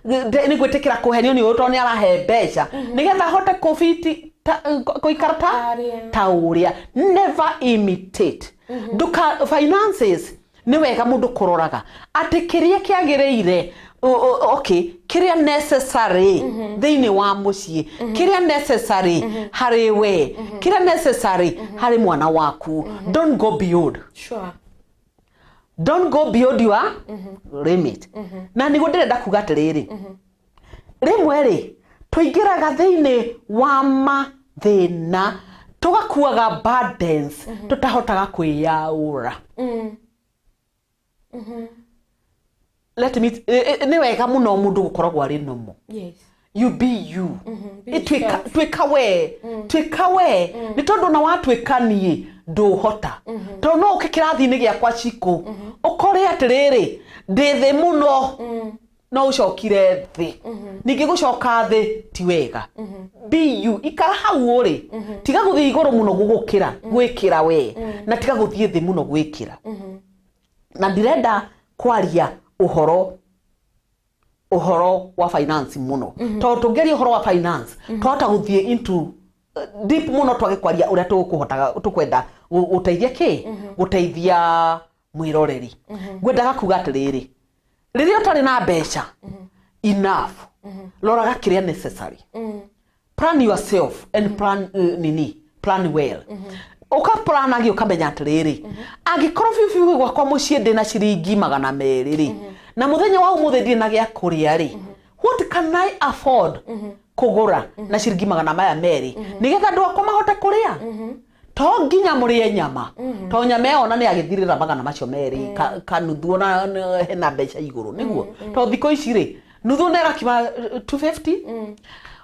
Nĩ gwĩtĩkĩra kũhenio nĩ ũyũ tondũ nĩ arahe mbeca nĩgetha ahote kũbiti gũikara ta Arĩa. Ta ũrĩa. Never imitate. Nduka finances nĩ wega mũndũ kũroraga atĩ kĩrĩa kĩagĩrĩire, okay, kĩrĩa necessary thĩinĩ wa mũciĩ, kĩrĩa necessary harĩ we, kĩrĩa necessary harĩ mwana waku. Don't go beyond. Don't go beyond your limit. Na nĩguo ndĩrenda kuga atĩrĩrĩ, rĩmwe rĩ, tũingĩraga thĩinĩ wa mathĩna, tũgakuaga burdens tũtahotaga kwĩyaũra. Let me nĩ wega mũno mũndũ gũkoragwo arĩ normal. You be you. Be Ituĩka yourself. Tuĩka we, tuĩka we, nĩ tondũ na watuĩka niĩ ndũhota, tondũ no ũke kĩrathi-inĩ gĩakwa, Cikũ, ũkore atĩrĩrĩ, ndĩ thĩ mũno, no ũcokire thĩ. Ningĩ gũcoka thĩ ti wega. Be you, ikara hau ũrĩ, tiga gũthiĩ igũrũ mũno gũgũkĩra gwĩkĩra we, na tiga gũthiĩ thĩ mũno gwĩkĩra. Na ndirenda kwaria ũhoro wa finance mũno, tondũ tũngĩaria ũhoro wa finance twahota gũthiĩ into deep mũno, twage kwaria ũrĩa tũkũhotaga tũkwenda gũteithia kĩ, gũteithia mwĩroreri. Ngwendaga kuga atĩrĩrĩ, rĩrĩa ũtarĩ na mbeca enough, roraga kĩrĩa necessary. Plan yourself and plan nini, plan well. Ũkaplanagia, ũkamenya atĩrĩrĩ, angĩkorwo biũ biũ gwakwa mũciĩ ndĩna ciringi 200 rĩ, na mũthenya wa ũmũthĩ ndirĩ na gĩa kũrĩa rĩ, what can I afford kũgũra na ciringi 200 nĩgetha andũ akwa mahote kũrĩa? To nginya mũrĩe nyama, to nyama ĩyo ona nĩ agĩthirĩra magana macio merĩ kanuthu ona hena mbeca igũrũ nĩguo, to thikũ ici rĩ, nuthu nĩ ĩrakima 250.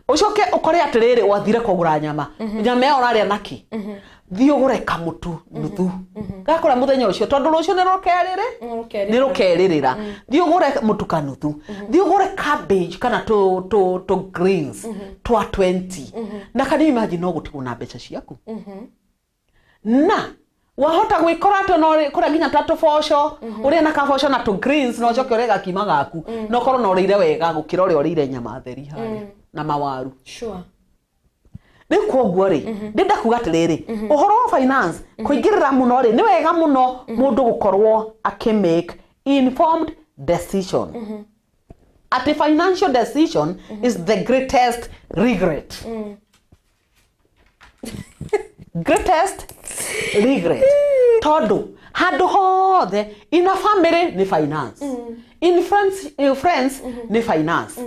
Ũcoke ũkore atĩrĩrĩ, wathire kũgũra nyama, nyama ĩyo ũrarĩa naki? Thiĩ ũgũre kamũtu nuthu gakũrĩa mũthenya ũcio, tondũ rũciũ nĩ rũkerĩrĩ, nĩ rũkerĩrĩra. Thiĩ ũgũre mũtu kanuthu, thiĩ ũgũre cabbage kana tũ greens twa 20, na can you imagine, no gũtigwo na mbeca ciaku, na wahota gwĩkora atĩ no kũrĩa nginya ta tũboco, ũrĩe na kaboco na tũ greens, na ũcoke ũrĩe gakima gaku, na ũkorwo na ũrĩire wega gũkĩra ũrĩa ũrĩire nyama theri harĩa na mawaru. Rĩu koguo rĩ, ndĩnda kuga atĩrĩrĩ, ũhoro wa finance kũingĩrĩra mũno rĩ, nĩ wega mũno mũndũ gũkorwo akĩmake informed decision, atĩ financial decision is the greatest regret, greatest regret, tondũ handũ hothe in a family nĩ finance, in friends, in friends nĩ finance,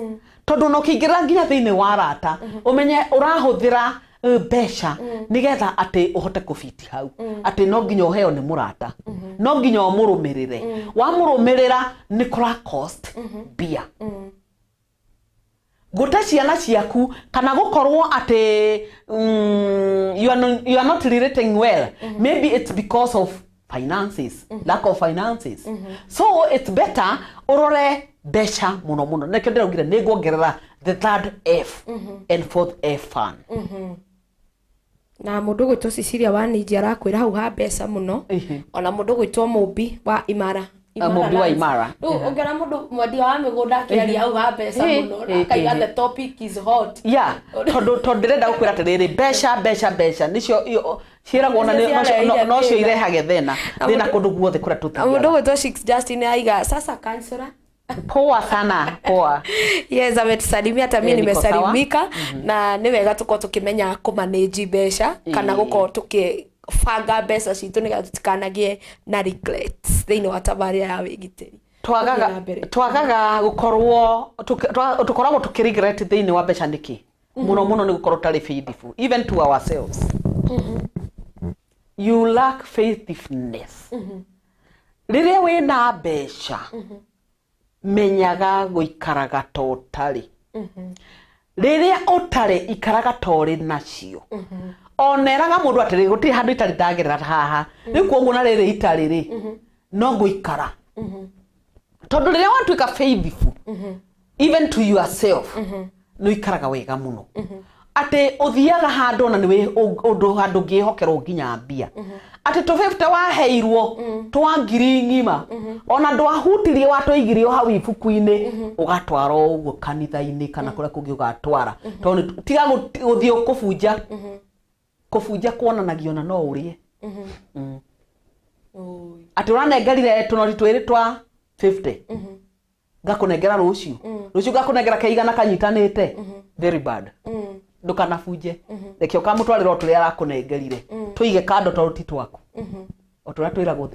tondũ ona ũkĩingĩra nginya thĩinĩ wa arata, ũmenye ũrahũthĩra mbeca nĩgetha atĩ ũhote kũbiti hau, atĩ no nginya ũheo nĩ mũrata, no nginya ũmũrũmĩrĩre. Wamũrũmĩrĩra nĩ kũra cost mbia gũte ciana ciaku, kana gũkorwo atĩ you are not relating well. Maybe it's because of finances, lack of finances. So it's better ũrore mbeca mũno mũno. Nĩkĩo ndĩraugire nĩ nguongerera the third F and fourth F, fun. Na mũndũ ũgwĩtwo Cecilia wa Ninji arakwĩra hau ha mbeca mũno. Ona mũndũ ũgwĩtwo Mũmbi wa Imara Mũmbi wa Imara. Rĩu ũngĩona mũndũ mwendia wa mĩgũnda akĩaria auga mbeca mũno na akaiga the topic is hot. Yeah, tondũ ndĩrenda gũkwĩra atĩrĩrĩ, mbeca mbeca mbeca nĩcio ciĩragwo na Nĩcio nocio irehage thĩna thĩna kũndũ guothe kũrĩa Na mũndũ tũthiaga. ũgwĩtwo Shix Justin aiga sasa counselor. Poa sana, poa. Yes, ametusalimia hata mimi Niko sawa. nimesalimika na nĩ wega tũkorwo tũkĩmenya kũmanage mbeca kana gũkorwo tũkĩbanga mbeca citũ nĩgetha tũtikanagĩe na regrets thĩinĩ wa tabarĩra ya wĩgitĩri. Twagaga Tũthiĩ na mbere. Twagaga gũkorwo tũkoragwo tũkĩregret thĩinĩ wa mbeca nĩkĩ? Mũno mũno nĩ gũkorwo tũtarĩ faithful even to ourselves. You lack faithfulness. Rĩrĩa wĩna mbeca, menyaga gũikaraga ta ũtarĩ. Rĩrĩa ũtarĩ, ikaraga ta ũrĩ nacio. Ona eraga mũndũ atĩrĩ, gũtirĩ handũ itarĩ ndagerera haha rĩu, koguo na rĩrĩ itarĩ rĩ, no ngũikara, tondũ rĩrĩa watuĩka faithful even to yourself, nĩ ũikaraga wega mũno, atĩ ũthiaga handũ ona nĩ ũndũ handũ ũngĩhokerwo nginya mbia, atĩ tũ 50 waheirwo twa ngiri ng'ima, ona ndwahutirie, watũigirio hau ibuku-inĩ, ũgatwara o ũguo kanitha-inĩ kana kũrĩa kũngĩ ũgatwara, tondũ tiga gũthiĩ kũbunja kũbunja kuonanagia ona no ũrĩe. Atĩ ũranengerire tũnoti twĩrĩ twa 50, ngakũnengera rũciũ, rũciũ ngakũnengera keigana kanyitanĩte. Very bad. Ndũkanabunje, reke ũkamũtwarĩra o tũrĩa arakũnengerire, tũige kando tondũ ti twaku, o tũrĩa twĩragwo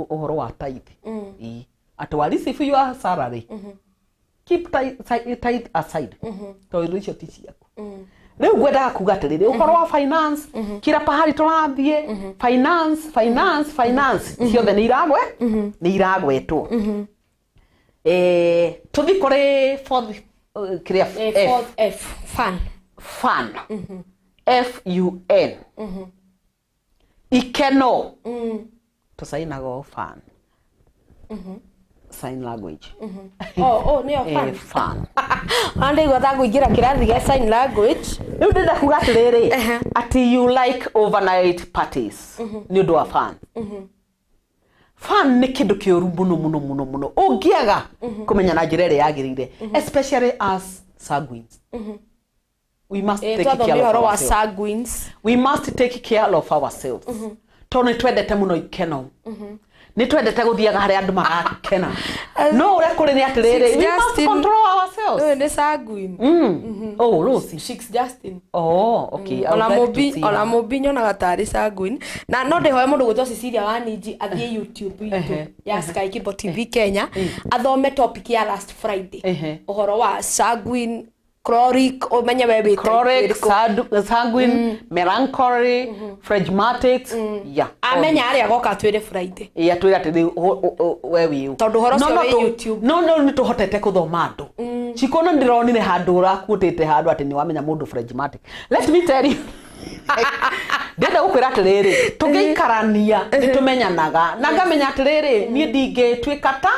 ũhoro wa tithe. Ĩĩ. Atĩ wa receive your salary, keep tithe aside, tondũ icio ti ciaku. Rĩu ngwendaga kuga atĩrĩrĩ, ũhoro wa finance, kila pahali tũrathiĩ, finance, finance, finance ciothe nĩ iragwe, nĩ iragwetwo. Tũthiĩ kũrĩ fourth, kĩrĩa? F. Fourth F, fun. Fun, F U N, ikeno. Tũcainaga o fun, sign language. Oh, nĩyo fun. Fun. Ona ndaigua ta ngũingĩra kĩrathi gĩa sign language. Rĩu ndĩrenda kuga atĩrĩrĩ, atĩ you like overnight parties nĩ ũndũ wa fun. Fun nĩ kĩndũ kĩũru mũno mũno mũno mũno ũngĩaga kũmenya na njĩra ĩrĩa yagĩrĩire, especially as sanguines. We must take care Twathomire of ũhoro wa ourselves. Sanguines. We must take care of ourselves, tondũ nĩ twendete mũno ikeno, nĩ twendete gũthiaga harĩa andũ marakena, no ũrĩa kũrĩ nĩ atĩrĩrĩ, we must Justin. control ourselves. Ũyũ nĩ sanguine. Oh, Rosie. Shix Justin. Oh, okay. I would Ona like to mũmbi see ona her. mũmbi nyonaga tarĩ sanguine, na no ndĩhoe mũndũ gwĩtwo Cecilia Waninji athiĩ YouTube itũ ya Sky Kibo TV Kenya, athome topic ya last Friday, ũhoro wa sanguine, chloric, ũmenye we wĩ type Chloric, ĩrĩkũ. Sanguine, melancholy, phlegmatics. Yeah. Amenya arĩa agoka atwĩre Friday. Ĩ, atwĩre atĩ we wĩ ũ. Tondũ ũhoro No, ũcio no, wĩ YouTube. No, no, nĩ tũhotete gũthoma andũ. Cikona ndĩronire handũ ũrakuĩtĩte handũ atĩ nĩ wamenya mũndũ phlegmatic. Let me tell you. Ndĩrenda gũkwĩra atĩrĩrĩ, tũngĩikarania nĩ tũmenyanaga na ngamenya atĩrĩrĩ, niĩ ndingĩtuĩka ta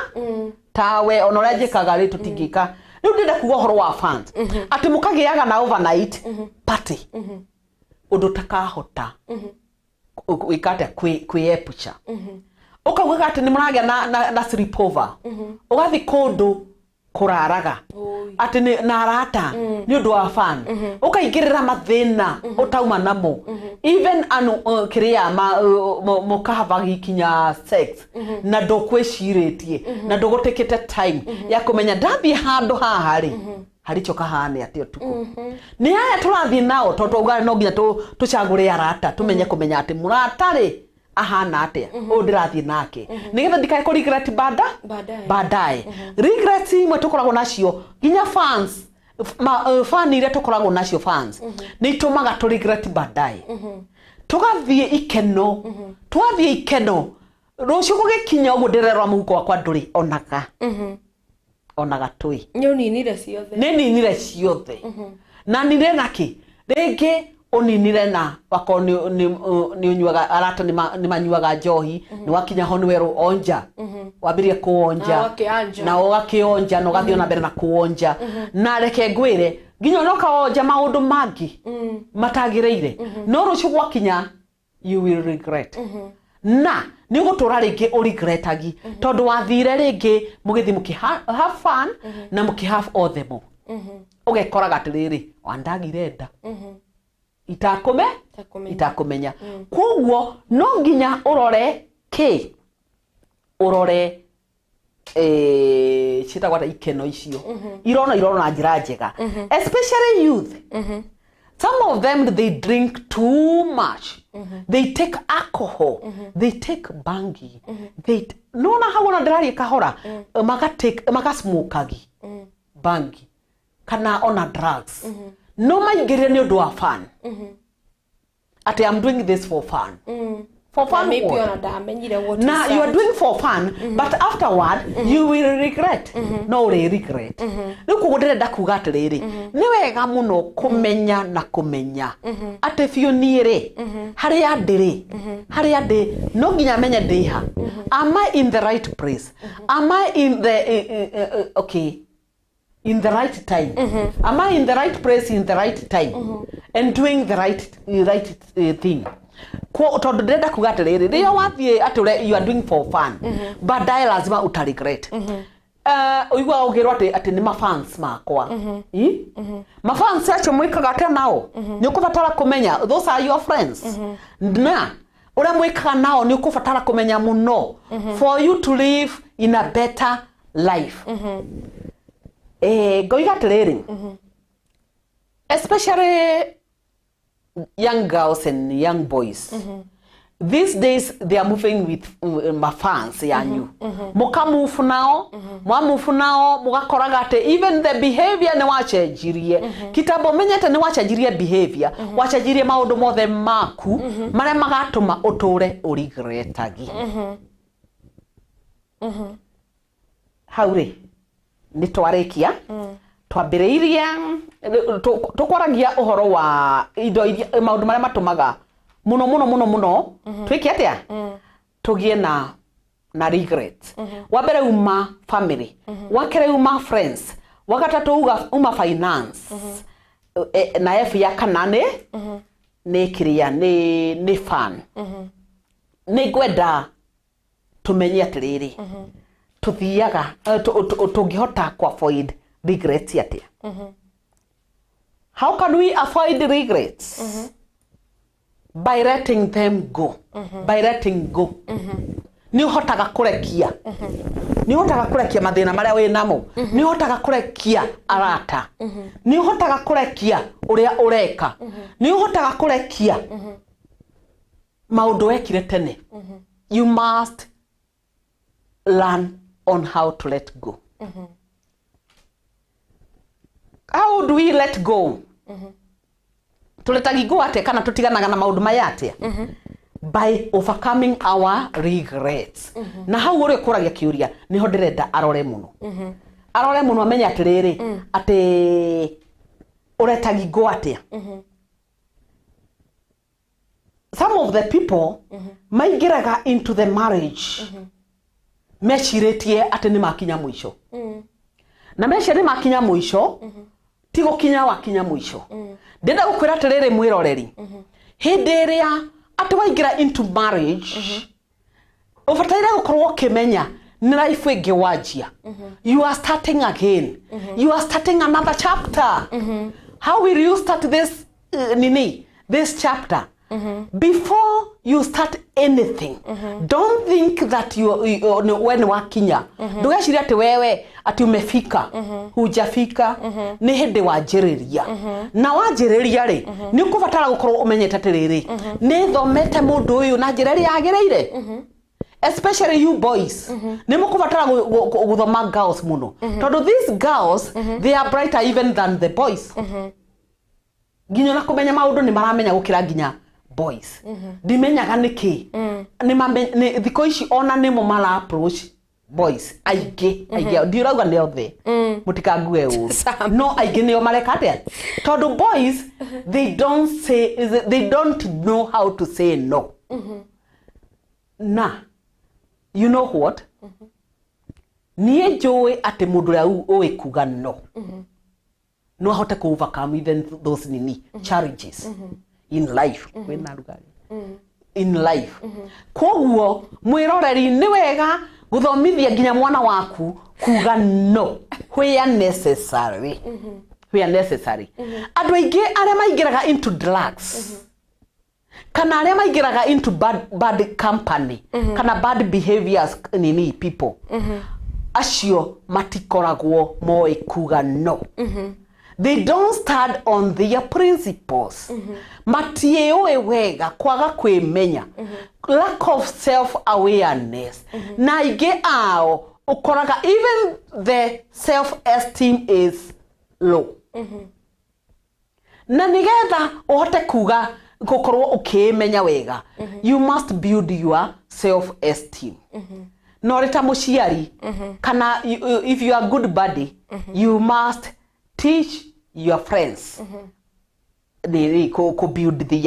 tawe, ona ũrĩa njĩkaga rĩ, tũtingĩka. Rĩu ndĩrenda kuga ũhoro wa fans, atĩ mũkagĩaga na overnight party, ũndũ ũtakahota gwĩka atĩa, kwĩepusha, ũkaugaga atĩ nĩ mũragĩa na sleepover, ũgathiĩ kũndũ kũraraga atĩ na arata nĩ ũndũ wa fun, ũkaingĩrĩra mathĩna ũtauma namo, even anu kĩrĩa mũkahava kinya sex, na ndũkwĩcirĩtie na ndũgũtĩkĩte time ya kũmenya ndathiĩ handũ haha rĩ, harĩcho kahane atĩ ũtukũ nĩ aya tũrathiĩ nao, tondũ twauga no nginya tũcagũre arata, tũmenye kũmenya atĩ mũrata rĩ ahana atĩa, ũyũ ndĩrathiĩ nake, nĩgetha ndikae kũ regret Baadaye. Baadaye regrets imwe tũkoragwo nacio, nginya fans fan iria tũkoragwo nacio, fans nĩ itũmaga tũ regret baadaye. Tũgathiĩ ikeno, twathiĩ ikeno, rũciũ gũgĩkinya ũguo ndĩrerora mũhuko wakwa, ndũrĩ onaga onaga tũi. Nĩ ũninire ciothe. Nĩ ninire ciothe na nire nakĩ rĩngĩ ũninire, na wakorwo nĩ ũnyuaga, arata nĩ manyuaga njohi, nĩ wakinya ho nĩ werwo onja, wambĩrĩria kũonja. Na ũgakĩanja. Na ũgakĩonja na ũgathiĩ ona mbere na kũonja, na reke ngwĩre, nginya ona ũkaonja maũndũ mangĩ matagĩrĩire, no rũciũ gwakinya you will regret. Na nĩ ũgũtũra rĩngĩ ũregretagi tondũ wathire rĩngĩ mũgĩthiĩ mũkĩ have fun na mũkĩ have all the more. Ũgekoraga atĩrĩrĩ, wandagire nda itakũme Itakumenya. Itakũmenya. Koguo no nginya ũrore kĩ, ũrore ciĩtagwo atĩa ikeno icio irona irona na njĩra njega, especially youth. Some of them, they drink too much, they take alcohol, they take bangi, they nona hau ona ndĩraria kahora, magatake magasmokagi bangi kana ona drugs, no maingĩrire nĩ ũndũ wa fun, atĩ I'm doing this for fun. For Na fun maybe what? ona ndamenyire what Na is you are that. Doing for fun, but afterward you will regret. No ũrĩ regret. Rĩu koguo ndĩrenda kuga atĩrĩrĩ, nĩ wega mũno kũmenya na kũmenya atĩ biũ niĩ rĩ, harĩa ndĩ rĩ, harĩa ndĩ no nginya menye ndĩ ha. Am I in the right place? Am I in the okay, in the right time? Am I in the right place in the right time and doing the right thing? Tondũ ndĩrenda kuga atĩrĩrĩ, rĩrĩa wathiĩ atĩ you are doing for fun, baadaye lazima uta regret. Ũiguaga ũkĩrwo atĩ nĩ mafans makwa. I? Mafans acio mwĩkaga atĩa nao? Nĩ ũkũbatara kũmenya those are your friends, na ũrĩa mwĩkaga nao nĩ ũkũbatara kũmenya mũno for you to live in a better life. Ngoiga atĩrĩrĩ, especially young girls and young boys these days, they are moving with mafans yanyu, mukamove nao, mwamove nao mugakoraga atĩ even the behavior nĩ wacenjirie. Kitambo menyete nĩ wacenjirie behavior, wacenjirie maũndũ mothe maku marĩa magatũma ũtũre ũregretagi. Hau rĩ nĩ twarĩkia. Twambĩrĩirie tũkwaragia ũhoro wa indo iria, maũndũ marĩa matũmaga mũno mũno mũno mũno twĩke atĩa, tũgĩe na regret. Wa mbere uma family, wa kerĩ uma friends, wa gatatũ uma finance, na F ya kana nĩ kĩrĩa nĩ fun. Nĩ ngwenda tũmenye atĩrĩrĩ, tuthiaga tũngĩhota ku avoid regrets atĩa? How can we avoid regrets? By letting them go. By letting go, nĩ ũhotaga kũrekia, nĩ ũhotaga kũrekia mathĩna marĩa wĩ namo, nĩ ũhotaga kũrekia arata, nĩ ũhotaga kũrekia ũrĩa ũreka, nĩ ũhotaga kũrekia maũndũ wekire tene. You must learn on how to let go. How do we let go? Tũletagi go atĩa kana tũtiganaga na maũndũ maya atĩa? By overcoming our regrets. Na hau ũrĩa ũkũragia kĩũria nĩho ndĩrenda arore mũno, arore mũno, amenye atĩrĩrĩ, atĩ ũretagi go atĩa. Some of the people maingĩraga into the marriage mecirĩtie atĩ nĩ makinya mũico, na mecia nĩ makinya mũico, ti gũkinya wakinya mũico. Ndĩrenda gũkwĩra atĩrĩrĩ, mwĩroreri, hĩndĩ ĩrĩa atĩ waingĩra into marriage, ũbataire gũkorwo ũkĩmenya nĩ life ĩngĩ wanjia. You are starting again, you are starting another chapter. How will you start this nini, this chapter? Before you start anything, don't think that you we nĩ wakinya. Ndũgeciria atĩ wewe atĩ umefika. Hujafika, nĩ hĩndĩ wanjĩrĩria. Na wanjĩrĩria rĩ, nĩ ũkũbatara gũkorwo ũmenyete atĩrĩrĩ, nĩ thomete mũndũ ũyũ na njĩra ĩrĩa yagĩrĩire. Especially you boys, nĩ mũkũbatara gũthoma girls mũno, tondũ these girls, they are brighter even than the boys. Nginya na kũmenya maũndũ nĩ maramenya gũkĩra nginya boys. Ndimenyaga nĩkĩ. Thikũ ici ona nĩmo mara approach boys aingĩ aingĩ. Ndirauga nĩ othe, mũtikangue ũru, no aingĩ nĩo mareka atĩa, tondũ boys, they don't say, they don't know how to say no. Na you know what, niĩ njũĩ atĩ mũndũ ũrĩa ũĩ kuga no, no ahote ku overcome even those nini challenges in life. Kwĩna rugarĩ. In life, koguo mwiroreri, nĩ wega gũthomithia nginya mwana waku kuga no where necessary, where necessary. Andũ aingĩ arĩa maingĩraga into drugs kana arĩa maingĩraga into bad company kana bad behaviors, nini, people acio matikoragwo moĩ kuga no. They don't stand on their principles. Matiĩũĩ wega, kwaga kwĩmenya, lack of self awareness. Na aingĩ ao ũkoraga even the self esteem is low. Na nigetha ũhote kuga gũkorwo ũkĩĩmenya wega, you must build your self esteem. Na ũrĩ ta mũciari kana if you are good buddy, you must teach your friends nĩ kũ build their